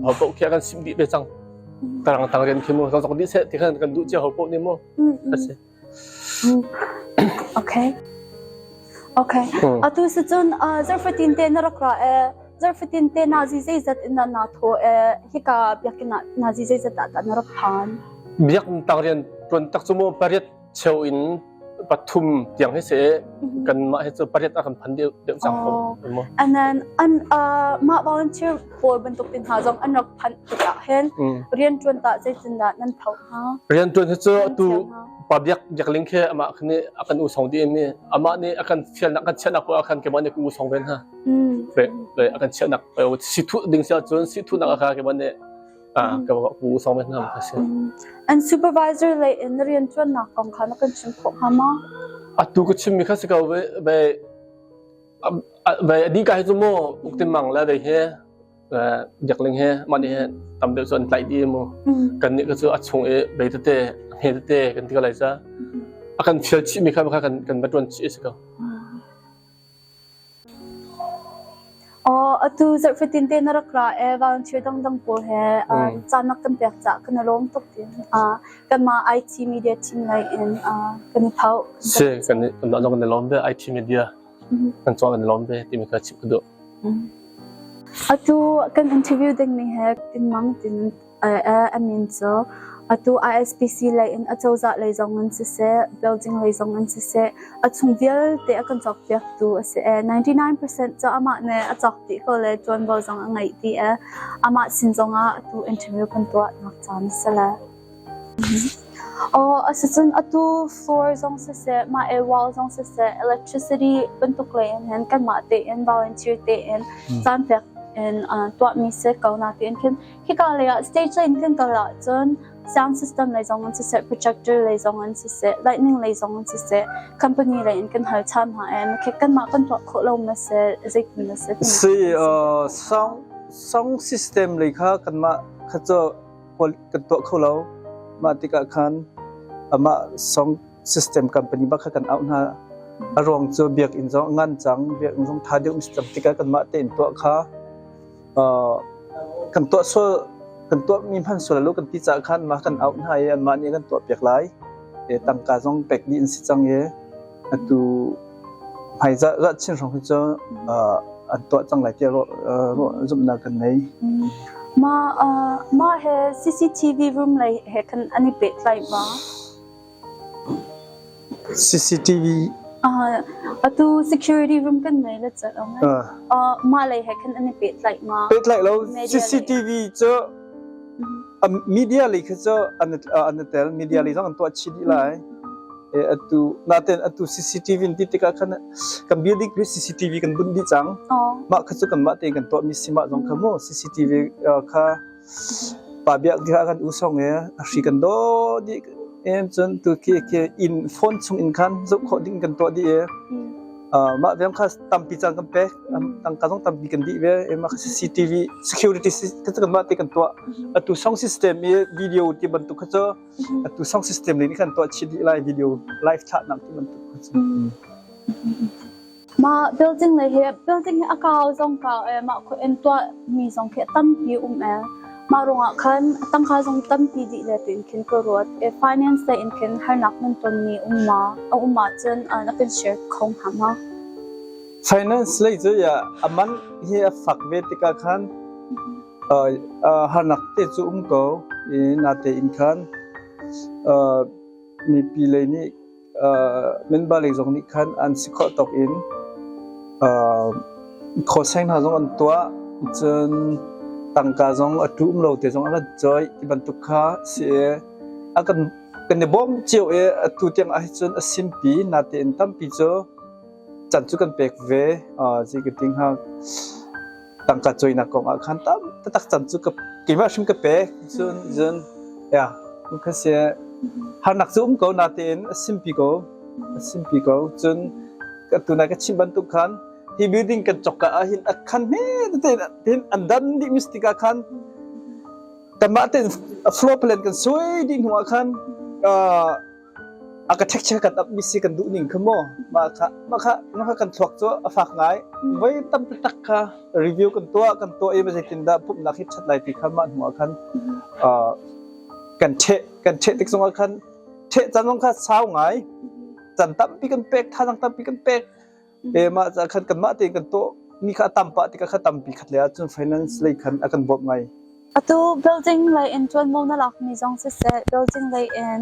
ho poh khi kan sim dih ve cang tarang tang rian khi mu zong zong dih seh ti khan kan duh cia ho poh nih mu asi. Okay. Okay. Atu si cun zarfatin te na rak ra e zarfatin te nazi zeizat in na tho e hika biakinn ah nazi zeizat ah na rak phan? Biak tang rian tuan tak cu mu pariat cheu in pathum tiang hi se kanmah hi cu pariat a kan phan deuh deuh cang ko. And then an mah volunteer pawl bantuk tin hna zong an rak phanh tikah hin rian tuan ta zeitindah nan tho hna? Rian tuan hi cu tu pa biak biakling khi amah khi a kan u song di mi amah nih a kan fialnak kan chiahnak ko a kan keimah nih ku song ven ha. Ve ve a kan chiahnak si thu ding sia cun si thu nak kha keimah nih ka pu song men hna ka si. An supervisor lei in rian ṭuannak kong kha na kan chim khawh hnga maw? Atu ka chimmi kha si ko ve ve ve adi ka hi cu mu uktin mang le ve he biakling he mah nih he tam deuh cu an tlaih dih mu kan nih ka cu a chung i bei tete he tete kan ti ko lai ca a kan fial chih mi kha kha kan kan va ṭuan chih si ko. Aw, atu zarh fatin te na rak ra e volunteer dangdang pawl he caan na kan pek caah kan i lawm tuk tin kanmah IT media team lei in kan i tho. Si, kan kan zong kan i lawm ve IT media kan cawn kan i lawm ve timi kha chim ka duh. Atu kan interview dingmi he tin mang tin A min cu atu ISPC lei in acozah lei zong in siseh, building lei zong in siseh, a chung vialte a kan cawkpiaktu a si. 99% cu amah nih a cawk dih ko le ṭuanvo zong a ngeih dih i amah sin zongah atu interview kan tuahnak caan a si le. Aw, asicun atu floor zong siseh, mah e wall zong siseh, electricity bantuk lei in hin kanmah tein volunteer tein caan pek in tuahmi si ko na tiin khin Hika lei ah stage lei in kan kal ahcun sound system lei zong in siseh, projector lei zong in siseh, lightning lei zong in siseh, company lei in kan hal ṭhan hna i makhe kanmah kan tuah khawh lo ma si, zeitin na si? Si, sound sound system lei kha kanmah kha cu kan tuah kho lo. Mah tikah khan amah sound system company bak kha kan auh hna. A ruang cu biakinn zong ngan cang, biakinn zong tha deuh cang tikah kanmah tein tuah kha Kan tuah sual kan tuahmi hman sual lo kan ti caah khan mah kan auh hna i anmah nih kan tuahpiak lai. Tangka zong pek dih an si cang i atu hmaizah zah chin hrawng hi cu an tuah cang lai tiah ruah zumhnak kan ngei. Mah mah he CCTV room lei he khan an i pehtlaih ma? CCTV Atu security room kan nei le cat ang. Mah lei he khan an i pehtlaih ma? Pehtlaih lo. CCTV cu media lei kha cu an i tel. Media lei zong an tuah chih dih lai. Atu naten atu CCTV in ti tikah khan kan building hi CCTV kan bunh dih cang. Mah kha cu kanmah tein kan tuahmi si mah zong kha mu CCTV kha Pa biak tikah kan usong i a hri kan daw dih em cun tu khi khi inn phone chung in khan zoh khawh ding kan tuah dih i mah vem kha tampi caan kan pek tangka zong tampi kan dih ve mah kha CCTV security kha cu kanmah te kan tuah atu sound system i video ti bantuk kha cu atu sound system le nih khan tuah chih dih lai video live thlahnak ti bantuk kha cu. Mah building lei hi building hi a kau zong kau ee mah khua in tuahmi zong khi a tampi um ee. Mah ruangah khan a tangka zong tampi dih le tiin khin ka ruat. E finance lei in khin harnak nan tonmi um ma? A um ahcun na kan share kho hnga ma? Finance lei cu ya a man hi a fak ve tikah khan harnak te cu um ko. I natein khan mipi lei nih. Member lei zong nih khan an si khawh tawk in khawseng hna zong an tuah. Cun tangka zong a ṭum lo te zong an rat cawi ti bantuk kha si i a kan kan i bawm cio i atu tiang ah cun a simpi natein tampi cu can cu kan pek ve. Zei ka ti hnga tangka cawinak kong ah khan tam taktak can cu ka keimah hrim ka pek. Cun cun ya kha si harnak cu um ko natein a simpi ko a simpi ko. Cun ka tunai ka chim bantuk khan hi building kan cawk ka ah hin a khan hme tete hin an dan dih mis tikah khan kanmah tein floor plan kan suai dih hnu ah khan architecture kan up mi si kan duh ning kha maw mah kha mah kha mah kha kan thluak cu a fak ngai voi tam taktak kha review kan tuah kan tuah i zeitindah pumhnak hi ṭhat lai ti kha mah hnu ah khan kan ṭheh kan ṭheh tik zongah khan ṭheh caan zong kha sau ngai caan tampi kan pek thazaang tampi kan pek e mah ca khan kanmah tein kan tuah mi kha a tam pah tikah kha tampi khat le ahcun finance lei khan a kan bawmh ngai. Atu building lei in ṭuanvo na lakmi zong siseh, building lei in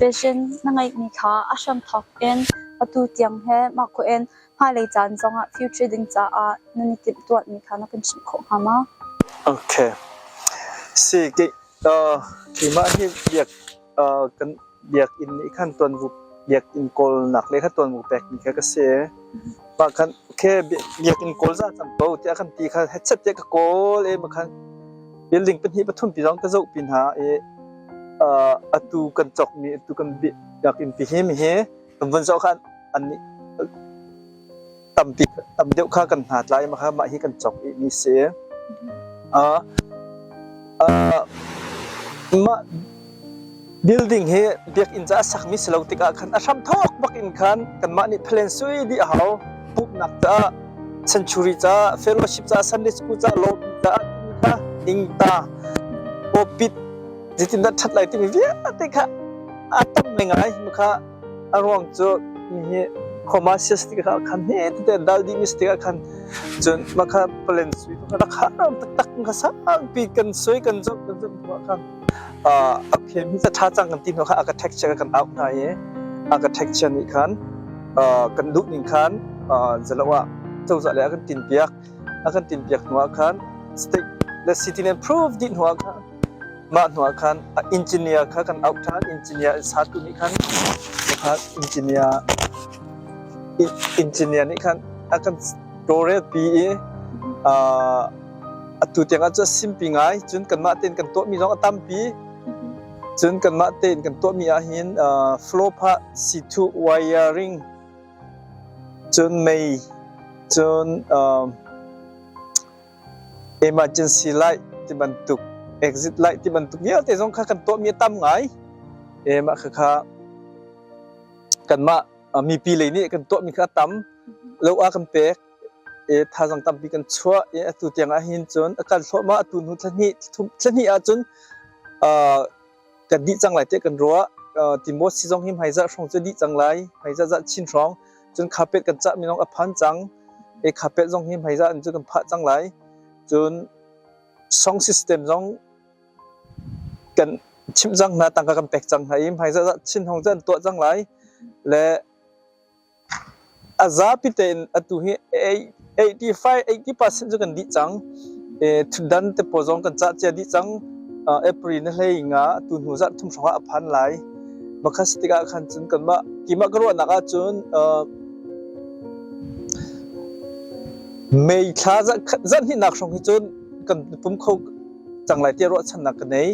vision na ngeihmi kha a hramthawk in atu tiang he mah khawh in hmailei caan zongah future ding caah nan i timhtuahmi kha na kan chimh khawh hnga maw? Okay. Si, ke, uh, keimah hi biak uh, kan biakinn nih khan tuanvu biakinn kawlnak le kha tuanvu pekmi kha ka si. Mah khan okay biakinn kawl za cang ko tiah kan ti kha headset tiah ka kawl e ma khan building pahnih pathum pi zong ka zoh pi hna i atu kan cawkmi atu kan biakinn pi hi mi hi kan vun zoh khan an nih tampi tam deuh kha kan hna tlai ma kha mah hi kan cawk i mi si. Uh, uh, mah building hi biakinn ca a sakmi si lo tikah khan a hram thawk bak in khan kanmah nih plan sui dih a hau pumhnak caah sanctuary caah fellowship caah Sunday school caah lobby caah timi kha ingta pulpit zeitindah ṭhat lai timi vialte kha a tam ngai kha A ruang cu hi commercial tikah khan he tete dal dih mi tikah khan cun mah kha plan sui tu rak har taktak kha sangpi kan sui kan zoh kan zoh hnu ah khan a phem hi tha cang kan ti hnu kha architecture kan out hna i architecture nih khan kan duh ning khan zalo ah cozah le a kan tin piak a kan tin piak hnu ah khan state le city nih approve dih hnu ah khan Mah hnuah khan engineer kha kan auh ṭhan. Engineer satu nih khan kha engineer engineer nih khan a kan tawlrelpi i atu tiang ah cun a simpi ngai. Cun kanmah tein kan tuahmi zong a tampi. Cun kanmah tein kan tuahmi ahhin floor phah, sithuh, wiring, cun mei, cun Emergency light ti bantuk, exit light ti bantuk vialte zong kha kan tuahmi a tam ngai. E mah khakha kanmah mipi lei nih kan tuahmi kha a tam. Lo a kan pek. E thazang tampi kan chuah. E atu tiang ah hin cun a kal thluahmah atu hnu thla hnih thla hnih ahcun kan dih cang lai tiah kan ruah. Timothy zong hi hmaizarh hrawng cu dih cang lai. Hmaizarh zah chin hrawng. Cun carpet kan cahmi zong a phan cang. E carpet zong hi hmaizarh in cu kan phah cang lai. Cun song system zong kan chimh cang hna, tangka kan pek cang hna i hmaizarh zah chin hrawng cu an tuah cang lai. Le A zapi tein atu hi 85 80% cu kan dih cang. Thutdan te pawl zong kan cah cia dih cang. April ni hlei nga tu hnu zarh thum hrawng ah a phan lai. Makha si tikah khan cun kanmah keimah ka ruahnak ahcun May thla zarh hnihnak hrawng hi cun kan pum kho cang lai tiah ruahchannak ka nei.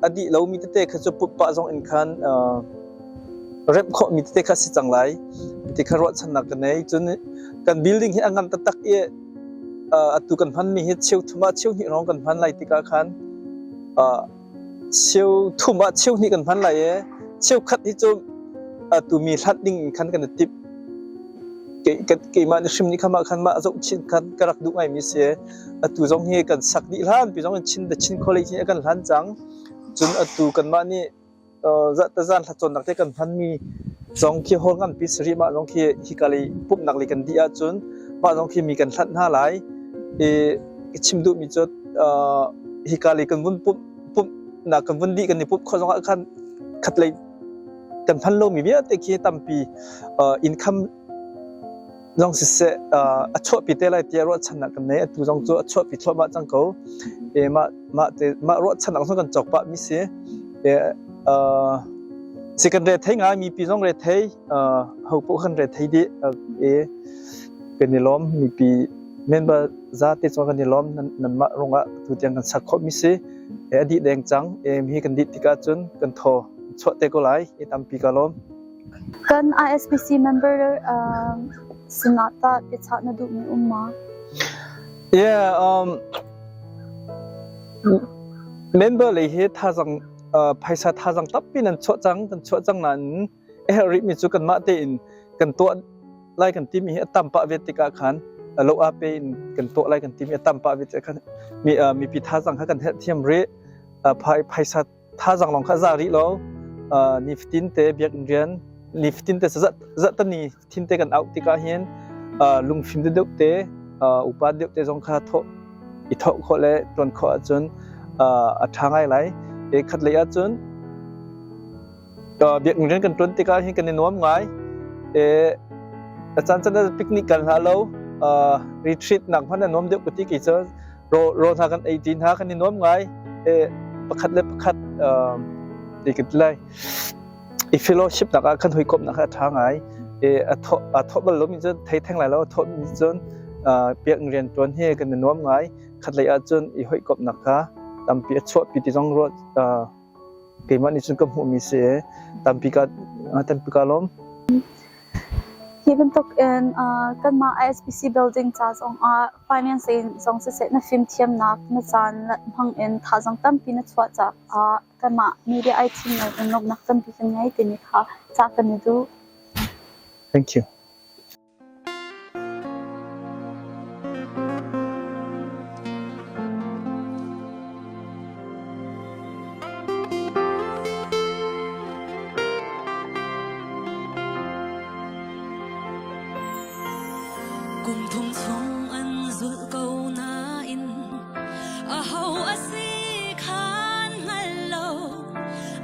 A dih lomi tete kha cu pumpak zong in khan remh khawhmi tete kha si cang lai ti kha ruahchannak ka nei. Cun kan building hi a ngan taktak i atu kan hmanmi hi cheu thum ah cheu hnih hrawng kan hman lai tikah khan cheu thum ah cheu hnih kan hman lai i cheu khat hi cu atu mi hlat ding in khan kan i timh. Keimah nih hrim nih kha mah khan mah zohchinh khan ka rak duh ngaimi si. Atu zong hi kan sak dih hlan pi zong in Chin the Chin College nih a kan hlan cang. Cun atu kanmah nih Zahtaza'n hlacawnnak te kan hmanmi zong khi hall nganpi si rih. Mah zong khi hika lei pumhnak lei kan dih ahcun mah zong khi mi kan hlanh hna lai. I ka chim duhmi cu hika lei kan vun pumh pumhnak kan vun dih kan i pumh khawh zongah khan khatlei Kan hman lomi vialte khi tampi income zong siseh a chuahpi te lai tiah ruahchannak kan nei. Atu zong cu a chuahpi thluahmah cang ko. E mah mah te mah ruahchannak zong kan cawk pah mi si. E si kan re thei ngai mipi zong re thei ho poh kan re thei dih e kan i lawm mipi member zate cu kan i lawm nanmah rungah tu tiang kan sak khawh mi si. E a dih deng cang. E hi kan dih tikah cun kan thaw chuah te ko lai. E tampi ka lawm. Kan ISBC member sinah tah biachah na duhmi um ma? Yeah, member lei hi thazang phaisa thazang tampi nan chuah cang kan chuah cang nain a herh rihmi cu kanmah tein kan tuah lai kan timi hi a tam pah ve tikah khan lo a pe in kan tuah lai kan timi a tam pah ve tikah khan mi mipi thazang kha kan herh thiam rih phaisa Thazaang lawng kha za rih lo. Nifatin te biakinn rian nifatin te zarhtani thin te kan auh tikah hin lungfim deuh te upa deuh te zong kha thawh i thawh khawh le ṭuan khawh ahcun a ṭha ngai lai. E khat lei ahcun biakinn rian kan ṭuan tikah hin kan i nuam ngai. E a caan caan ah picnic kan hlah lo. Retreat nak hmanh a nuam deuh ka ti kei cu. Rawl hna kan ei ṭi hna kan i nuam ngai. Pakhat le pakhat ti kan ti lai. I fellowship nak ah kan hawikomhnak a ṭha ngai. A thawh bal lomi cun thei theng lai lo a thawh mi cun biakinn rian ṭuan hi kan i nuam ngai. Khatlei ah cun i hawikomhnak kha tampi a chuahpi ti zong ruah keimah nih cun ka hmuhmi si i tampi ka tampi ka lawm. Hi bantuk in kanmah ISBC building ca zongah finance in zong siseh na fimthiamnak na caan hmang in thazaang tampi na chuah caah kanmah media ai thim lo in lawmhnak tampi kan ngei timi kha ca kan i duh. Thank you. Kum thum chung an zulh ko nain aho a si kha an hngal lo.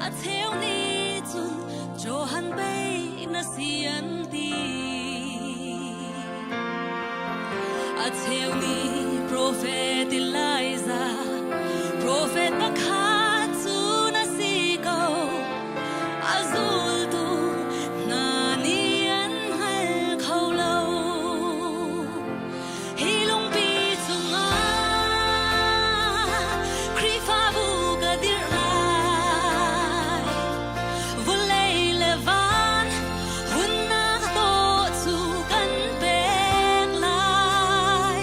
A cheu nih cun Johan pei na si an ti. A cheu nih profet Elijah, profet pakhat cu na si ko. A zultu hna nih an hngal kho lo. Hi lungpi cungah Khrihfabu ka dirh lai. Vawlei le van hunnak tawh cu kan pek lai.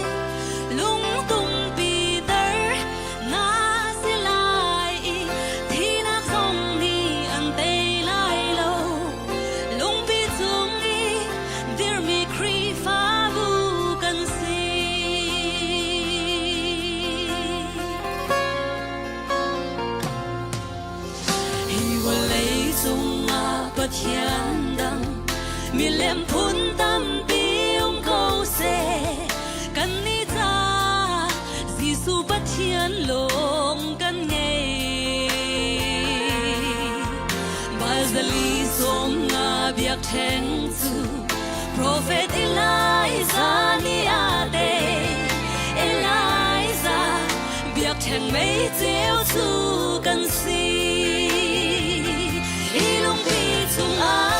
Lungtum Peter na si lai i thihnak zong nih an tei lai lo. Lungpi cung i dirmi Khrihfabu kan si. Hi vawlei cungah Pathian dang milem phun tampi um ko seh. Kannih ca Jesuh Pathian lawng kan ngei. Bazali sawm nga biakṭheng cu Profet Elijah nih a tei. Elijah biakṭheng mei ceu cu kan si. Hi lungpi chungah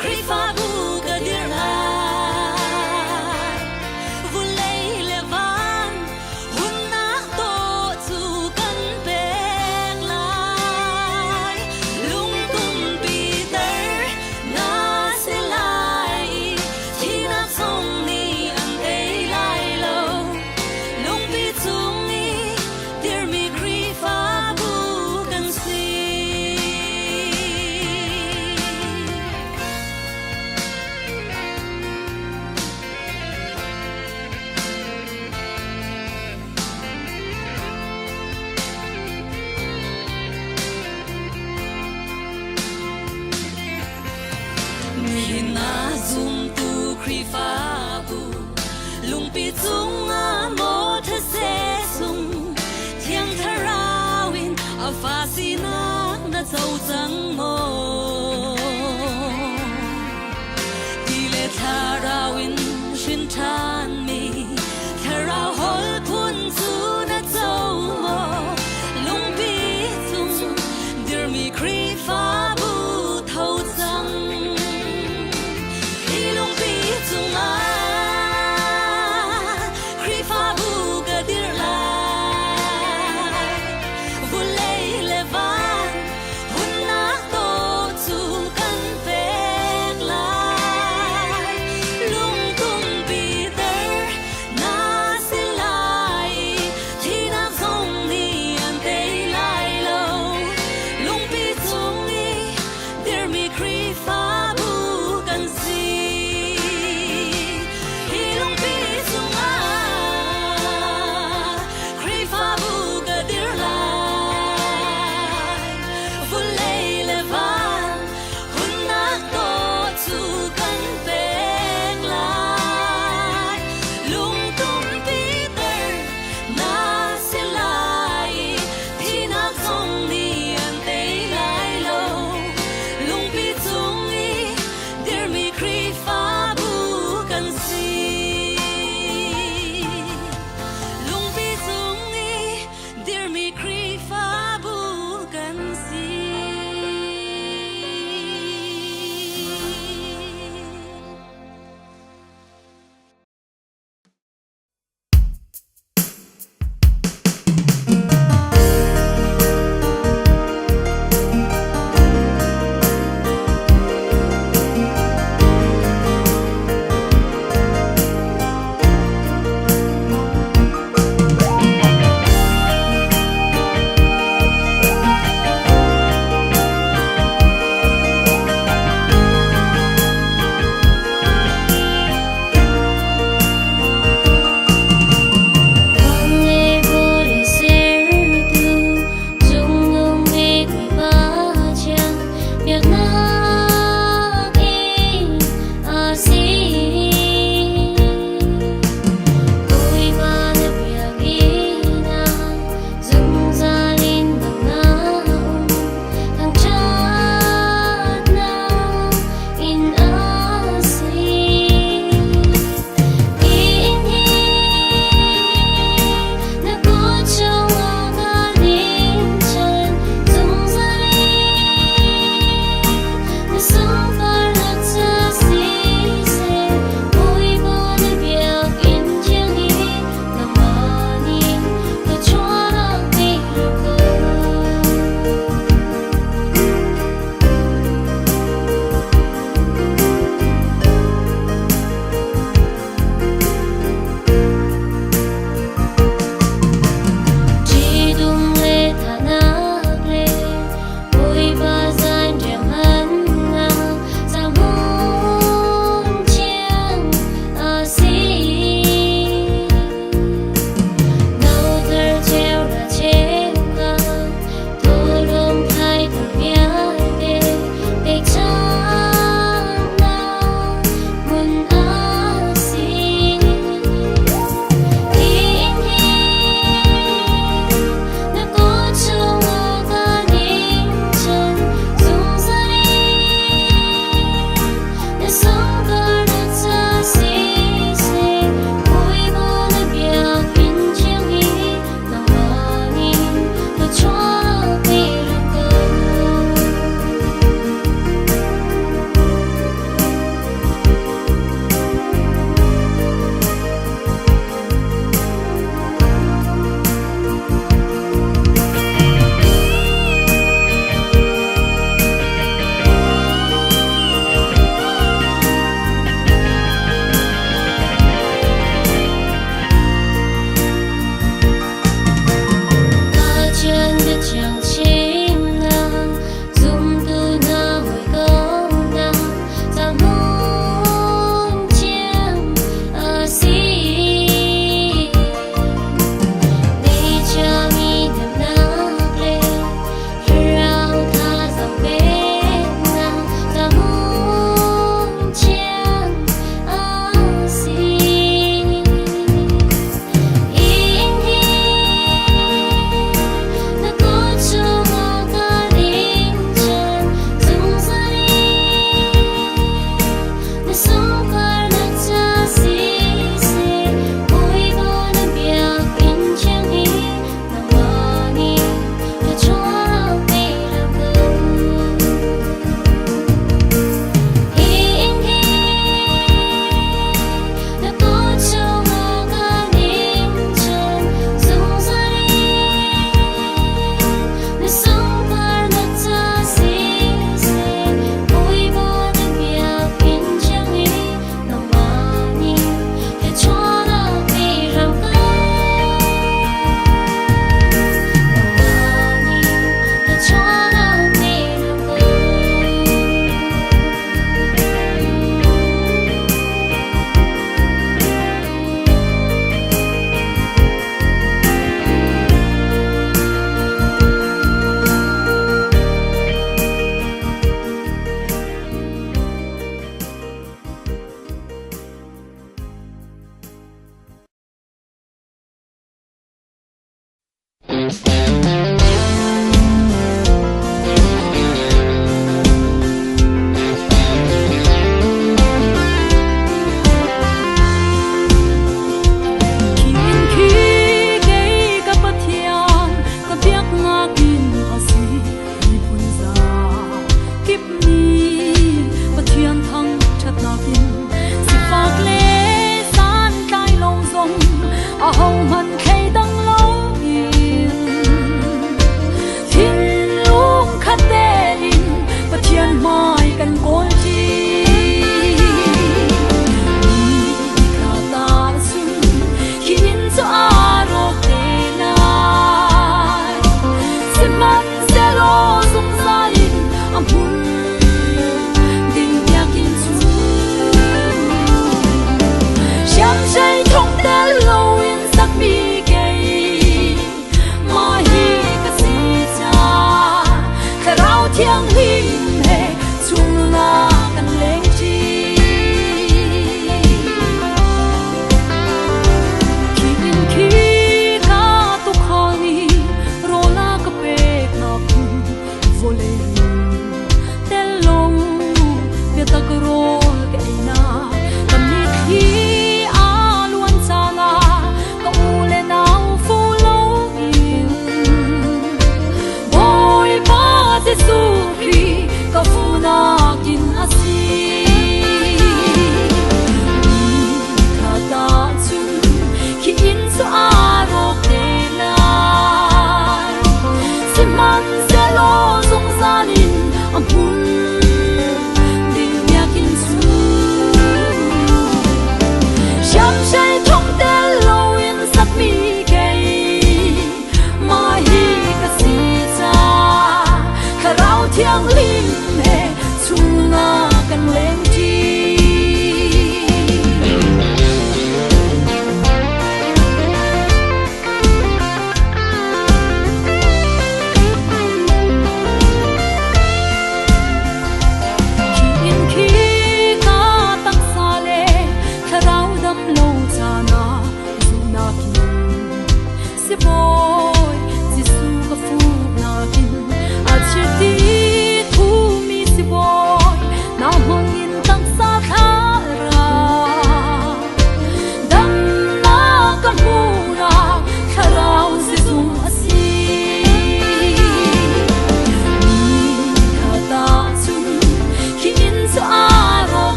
Khrihfabu ka dirh lai. Vulei le van hunnak tawh cu kan pek lai. Lungtum Peter na si lai i thihnak zong nih an tei lai lo. Lungpi cung i dirmi Khrihfabu kan si. Nihin ah zumtu Khrihfabu lungpi cungah maw thase sung Thiang Thlarau in a fa sinak na co cang. Hrin ṭhanmi thlarau hawl phun cu na co maw? Lungpi cung dirmi Khrihfabu tho cang. Hi lungpi cungah Khrihfabu ka dir lai. Vulei le van hunnak dawt cu kan pek lai. Lungtumpi.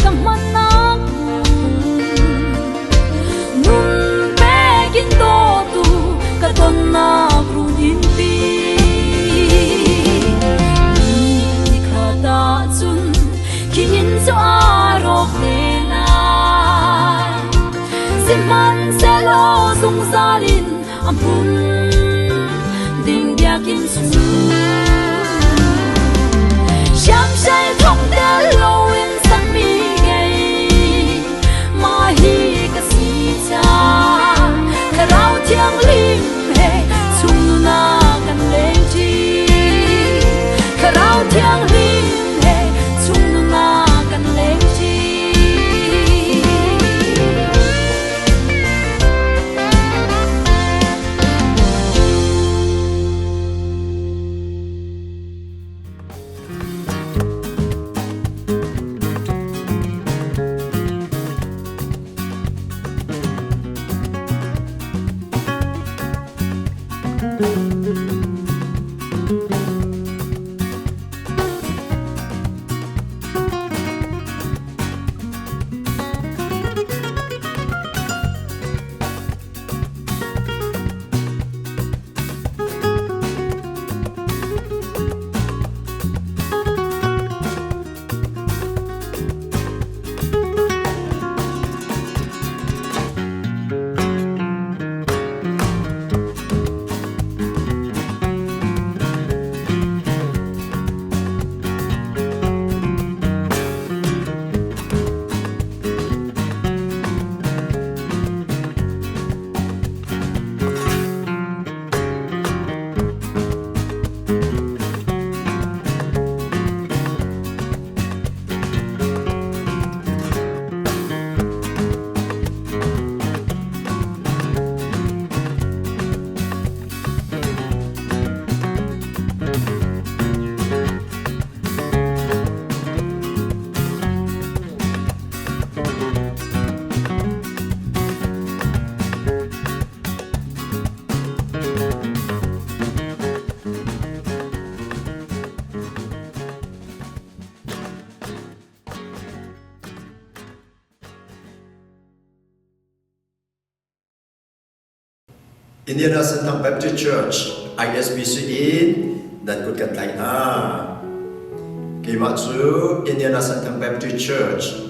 ka hmannak Nun pekin dawtu ka tonnak run pi Ni khat ahcun khi inn cu aa rawk te lai Sihmanhsehlaw zungzal in a hmun ding biakinn cu Siamsiai thong tel loin sakmi kei mah hi ka si ca Thlarau Thianghlim he chung nuna kan lengṭi Thlarau Thianghlim he chung nuna kan lengṭi Indiana Sentang Baptist Church ISBC in nan kut kan tlaih hna. Keimah cu Indiana Sentang Baptist Church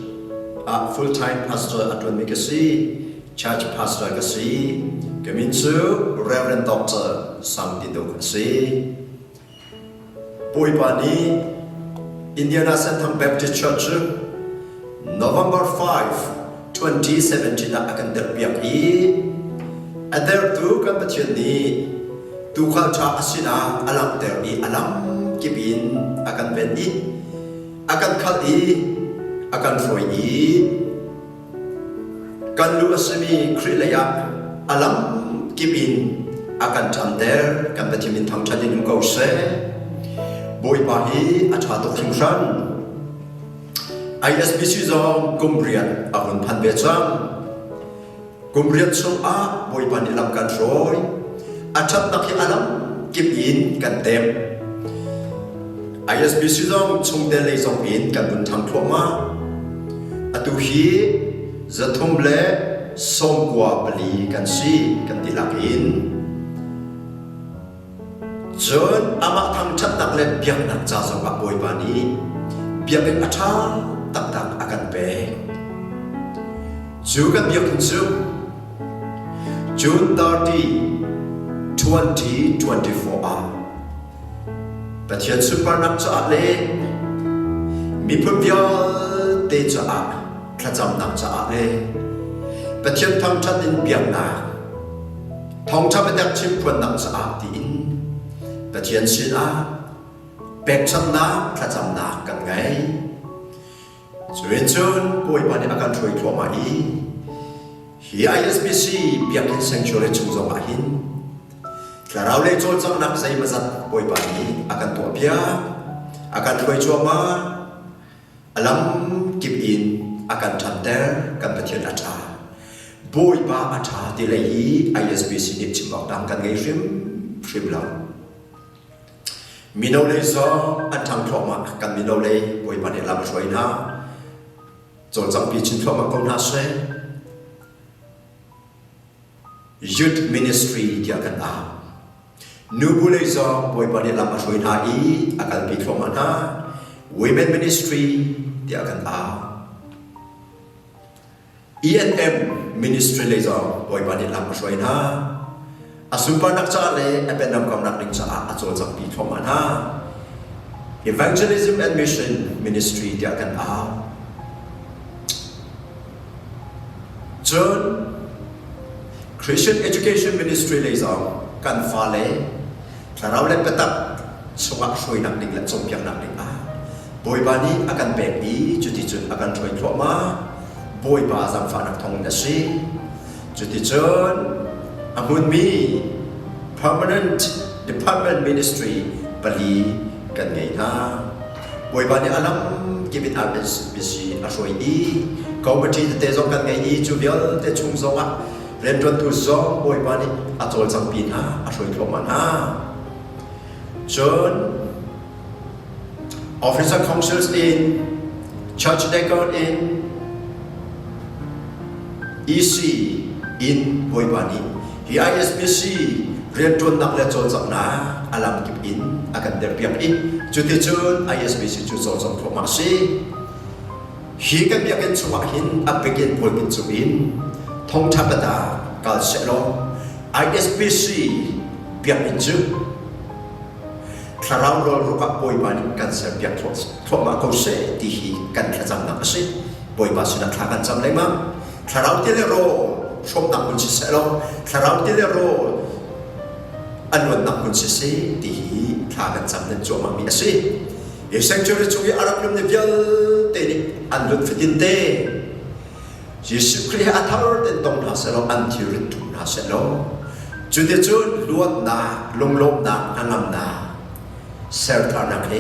ah full-time pastor a ṭuanmi ka si. Church pastor ka si. Ka min cu Reverend Dr. Sang Tin Duk a si. Bawipa nih Indiana Senthang Baptist Church cu November 5, 2017 ah a kan derpiak i a dertu kan Pathian nih tuukhal ṭha a sinah a langhter i a lam kip in a kan ven i a kan khalh i a kan hruai i Kan lu a simi Khrih lei ah a lam kip in a kan ṭhanter. Kan Pathian min thangṭhat in um ko seh. Bawipa hi a ṭha tuk hringhran. ISBC zong kum riat a hun phan ve cang. Kum riat chungah Bawipa nih lam kan hruai. A ṭhatnak hi a lam kip in kan tem. ISBC zong chungtel lei zong in kan vun ṭhang thluahmah. Atu hi 324 kan si kan ti lak in cun amah thangṭhatnak le biaknak ca zongah Bawipa nih biakinn a ṭha taktak a kan pek. Cu kan biakinn cu June 30, 2024 ah Pathian sunparnak caah le miphun vialte caah thlacamnak caah le Pathian thangṭhat in biaknak thawngṭha biatak chimphuannak caah tiin Pathian sinah pekchanhnak thlacamnak kan ngei. Cuin cun Bawipa nih a kan hruai thluahmah i hi ISBC Biakinn Sanctuary chung zongah hin thlarau lei cawlcanghnak zeimawzat Bawipa nih a kan tuahpiak, a kan hruai cuahmah, a lam kip in a kan ṭhanter, kan Pathian a ṭha. Bawipa a ṭha ti lei hi ISBC nih chim awk dang kan ngei hrimhrim lo. Mino lei zong an ṭhang thluahmah. Kan mino lei Bawipa nih lam a hruai hna. Cawlcanghpi chin thluahmah ko hna seh. Youth Ministry tiah kan au. Nubu lei zong Bawipa nih lam a hruai hna i a kalpi thluahmah hna. Women Ministry tiah kan au. E&M Ministry lei zong Bawipa nih lam a hruai hna. A sunparnak caah le a penram kaunak ding caah a cawlcanghpi thluahmah hna. Evangelism and Mission Ministry tiah kan au. Cun Christian Education Ministry lei zong kan fale thlarau le biatak chungah hruainak ding le cawnpiaknak ding ah Bawipa nih a kan pek i cuticun a kan hruai thluahmah. Bawipa zaangfahnak thawngin a si. Cuticun a hmunmi permanent department ministry pali kan ngei hna. Bawipa nih a lam kip in RSBC a hruai i committee tete zong kan ngei i cu vialte chung zongah rianṭuantu zong Bawipa nih a cawlcanghpi hna, a hruai thluahmah hna. Cun Officer councils in, church deacon in, EC in Bawipa nih hi ISBC rianṭuannak le cawlcanghnak a lamkip in a kan derpiak i cuticun ISBC cu cawlcangh thluahmah a si. Hi kan biakinn chungah hin a biakinn pulpit cung in thawngṭha biata kal sehlaw ISBC biakinn cu Thlarau rawlruk ah Bawipa nih kan serpiak thluahmah ko seh ti hi kan thlacamnak a si. Bawipa sinah thla kan cam lengmang. Thlarau ti le rawl hrawmnak hmun siseh law thlarau ti le rawl a luannak hmun siseh ti hi thla kan cam len cuahmah mi a si. Hi sanctuary chung i a rak lummi vialte nih an lut fatin te Jesuh Khrih he a thar ten tong hna sehlaw an thilrit ṭhum hna sehlaw cuticun luatnak, lunglawmhnak, hnangamnak, sertharnak he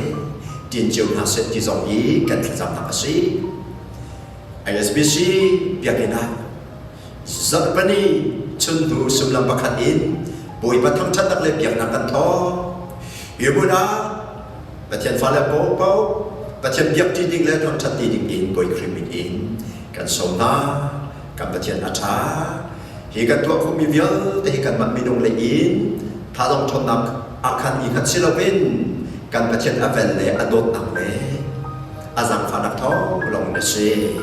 ṭin cio hna seh ti zong hi kan thlacamnak a si. ISBC biakinn ah zarhpini chunhnu sullam pakhat in Bawipa thangṭhatnak le biaknak kan thawk. Hi hmun ah Pathian fale paohpaoh Pathian biakṭi ding le thangṭhatṭi ding in Bawi Khrih min in kan sawm hna. Kan Pathian a ṭha. Hi kan tuah khawhmi vialte hi kanmah minung lei in thazaang ṭhawnnak ah khan i hngat si loin kan Pathian a vel le a dawtnak le a zaangfahnak thawng lawng in a si.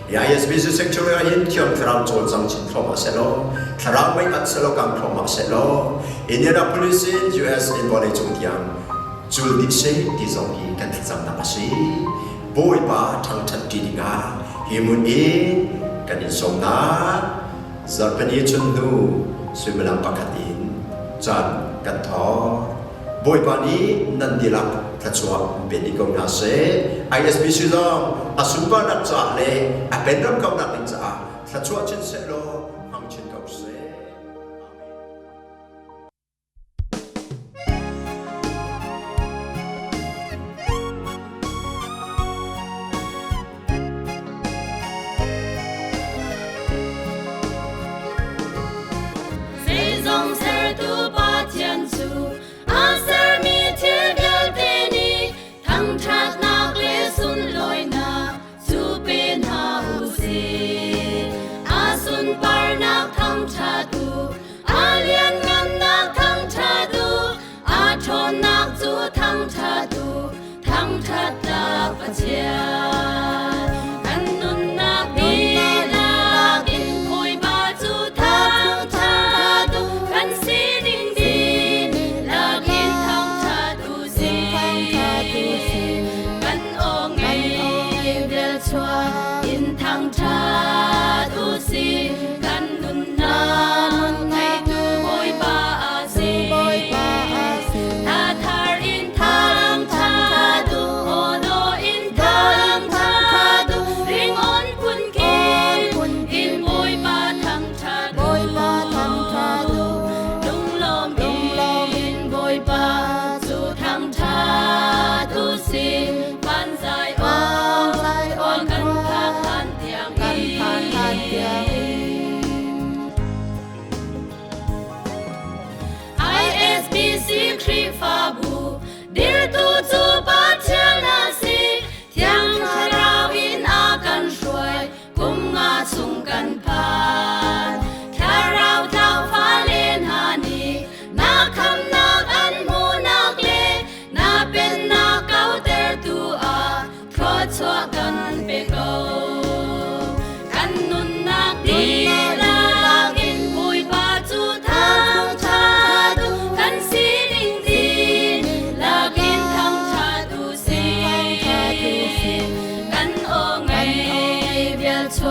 Hi ISBC Sanctuary ah hin Thiang Thlarau cawlcang chin thluahmah sehlaw, Thlarau mei at sehlaw kang thluahmah sehlaw, Indianapolis in US in vawleicung tiang cul dih seh ti zong hi kan thlacamnak a si. Bawipa ṭhangṭhat ṭi dingah hi hmun in kan in sawm hna. Zarhpini chun hnu suimilam pakhat in caan kan thawk. Bawipa nih nan dihlak thluachuah pe dih ko hna seh. ISBC zong a sunparnak caah le a penram kaunak ding caah thluachuah chin seh law hmang chin ko seh. Zeizong sertu Pathian cu a sermi thil vialte nih thangṭhatnak le sunlawinak cu pe hna u sih. A sunparnak.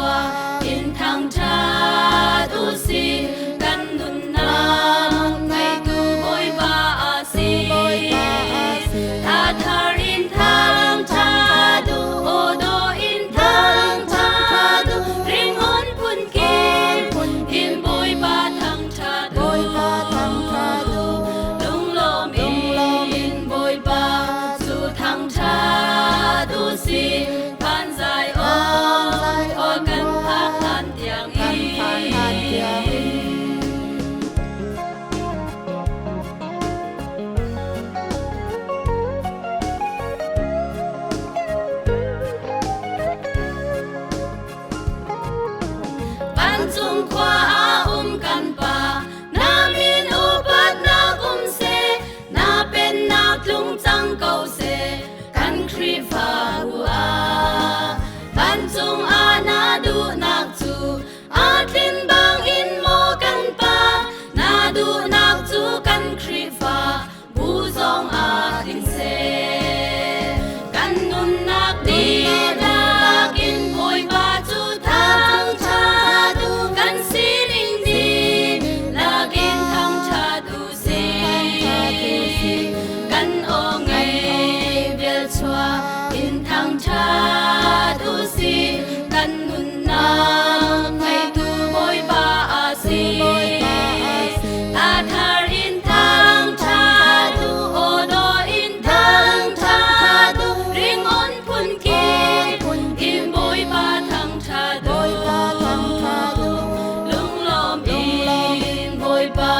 Velchuah in thangṭhat u sih, kan nunnak ngeitu Bawipa a si. Tha thar in thangṭhat u, aw dawh in thangṭhat u, ringawn phunkip in Bawipa thangṭhat u. Lunglawm in Bawipa cu thangṭhat u sih, Phanzai aw kan phak hlan tiang in. Vancung khua ah um kan Pa, na min upatnak um seh, na pennak tlung cang ko seh. Kan Khrihfabu ah vancung ah na duhnak cu aa tlin bangin maw kan Pa, na duhnak cu kan Khrihfa bu zong ah tling seh. Kan nunnak dihlak in Bawipa cu thangṭhat u, kan sining dihlak in thangṭhat u sih. Kan aw ngei velchuah in thangṭhat u sih, kan nunnak ngeitu Bawipa a si. A thar in thangṭhat u, aw dawh in thangṭhat u, ringawn phunkip in Bawipa thangṭhat u. Lunglawm in Bawipa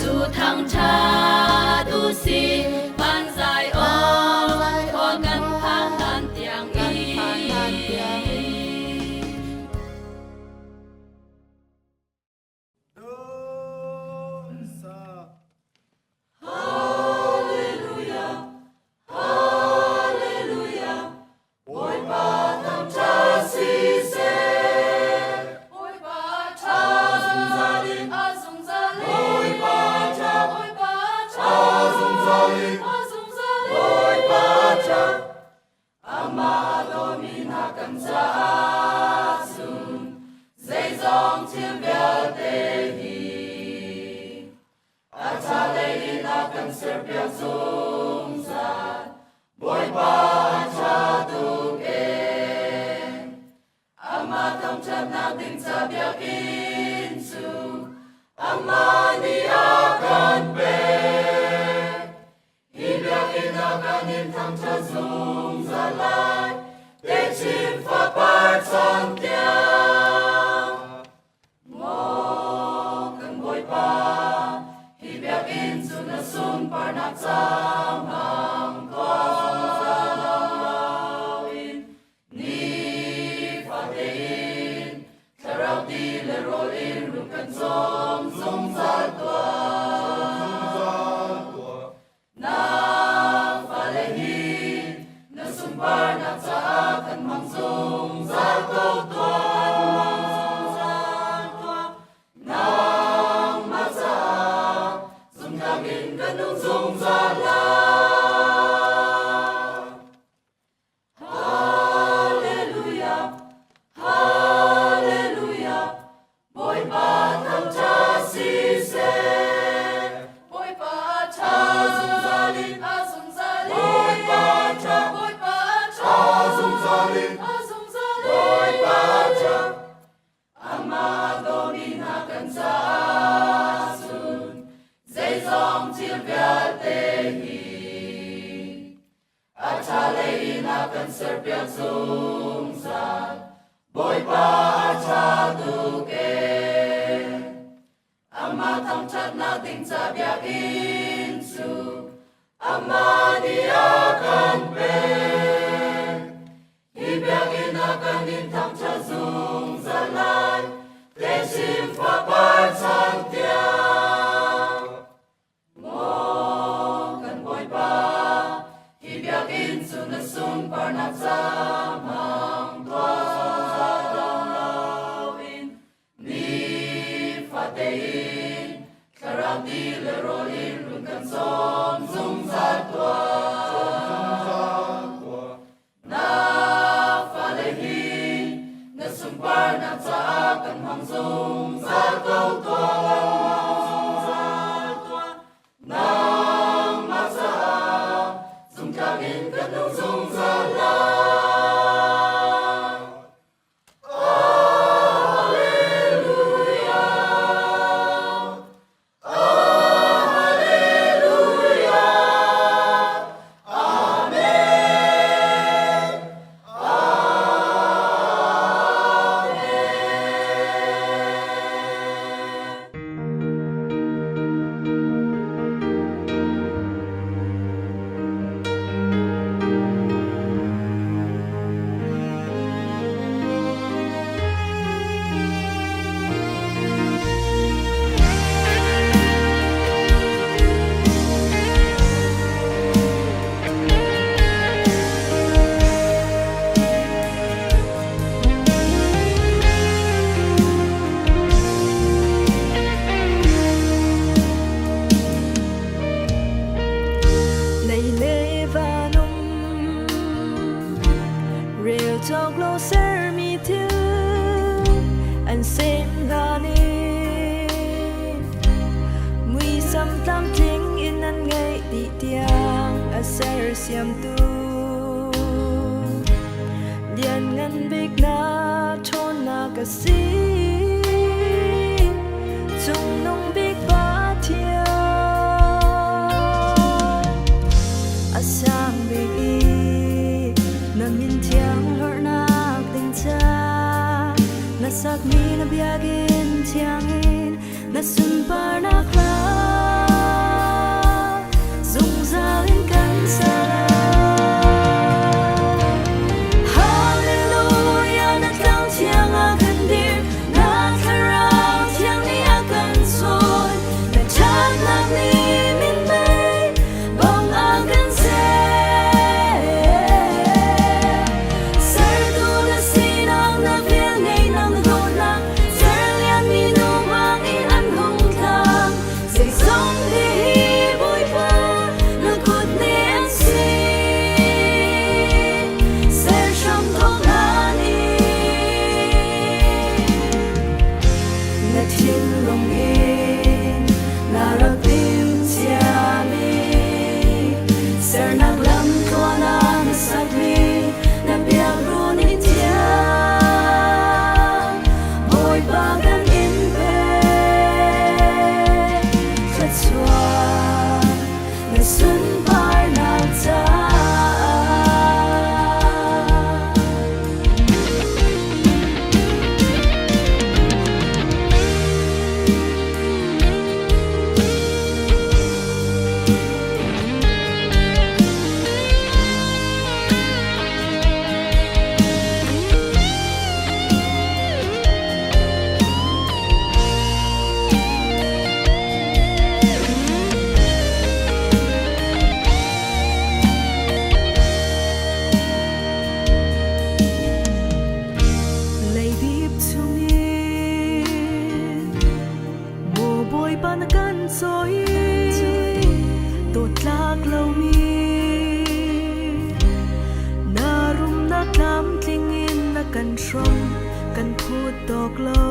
cu thangṭhat u sih, vanzai aw khua kan phak hlan tiang in. sunparnak caah kan hmang zungzal ko tuah. Nangmah caah zumtlak in kan nung zungzal lai. Lei le vanum rel cawk lo sermi thil an sem hna nih muisam tlamtling in an ngeih dih tiang a sersiamtu Lianngan bik na ṭhawnnak a si. Cungnung bik Pathian a sang bik i na min thiang hlorhnak ding ca na sakmi na biakinn thiangin na sunparnak hla zungzal in kan sa lai. Hallelujah na tlang thiang a kan dir na thlarau thiang nih a kan cawn na ṭhatnak nih minmei bang a kan seh sertu na sinak na velngeihnak na dawtnak serlianmi nu bangin an hung tlang zeizong hi Bawipa na kut nih an si ser hram thawk hna nih na thinlung in na rak timh ciami sernak lam tluan ah na sakmi na biakruun in thiang Bawipa kan in pek thluachuah na sunparnak caah. Leidip chungin maw Bawipa na kan cawi dawtlak lomi na rumnak tlamtling in na kan hrawm kan phut tawk lo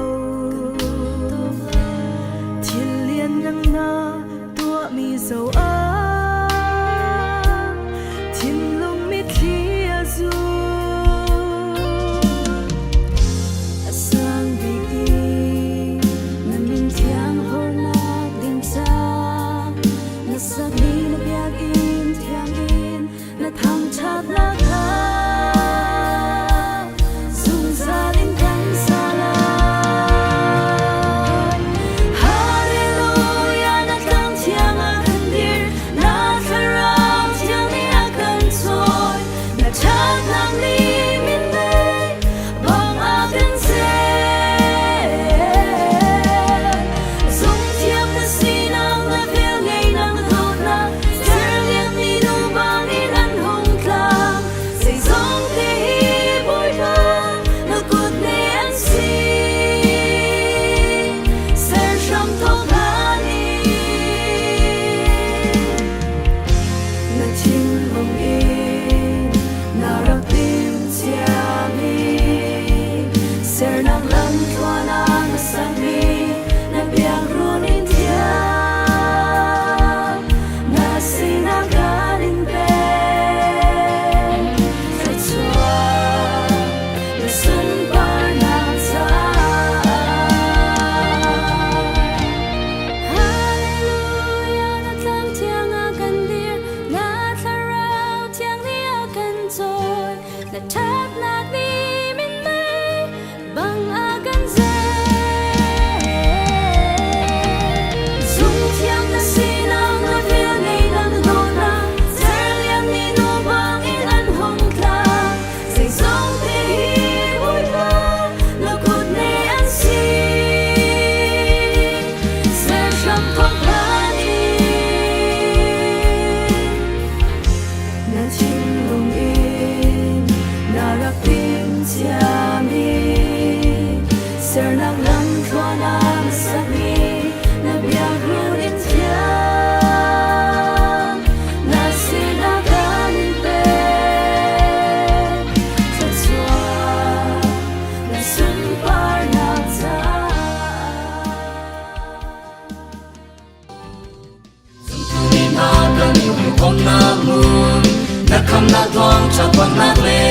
thil lianngan na tuahmi zo ah thinlung mitthli a zul. A sang bik i na min thiang hornak ding ca na sakmi na biakinn thiangin na thangṭhatnak kha zungzal in kan sa lai. Hallelujah na tlang thiang ah kan dir. Sernak lam thluan ah na sakmi na biakruun in thiang na sinah kan in pek. Thluachuah na sunparnak caah. Zumtumi hna kan i hawikomhnak hmun, na khamnak thawng ṭhathawtnak le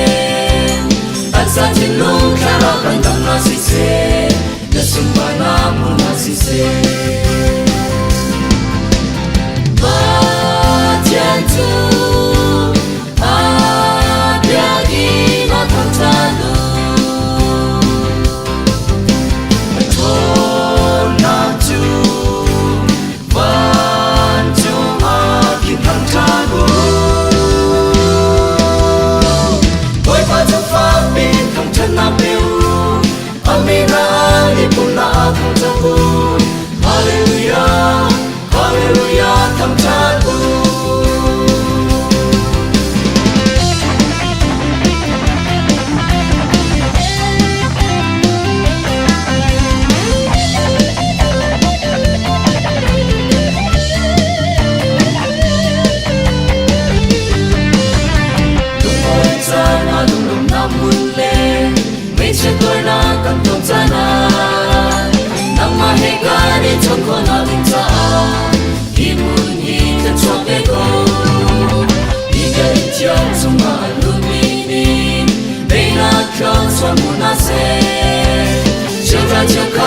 taksa thinlung thlarau kan damnak siseh, na sunparnak hmun ah siseh. Pathian cu a biak i a thangṭhat u. A ṭhawnnak cu Vancung ah khin thangṭhat u. Bawipa cu fak piin thangṭhatnak pe u. A min ah an i pumhnak ah thangṭhat u. Hallelujah, Hallelujah, thangṭhat u. Lungawi caan ah lunglawmhnak hmun le ngaihchiat tuarnak kan ton caan ah nangmah he kan i chawnh khawhnak ding caah hi hmun hi thluachuak ve ko. Hi biakinn thiang chungah a lutmi nih Beinak thluachuah hmu hna seh. Cheuhra cheukhat.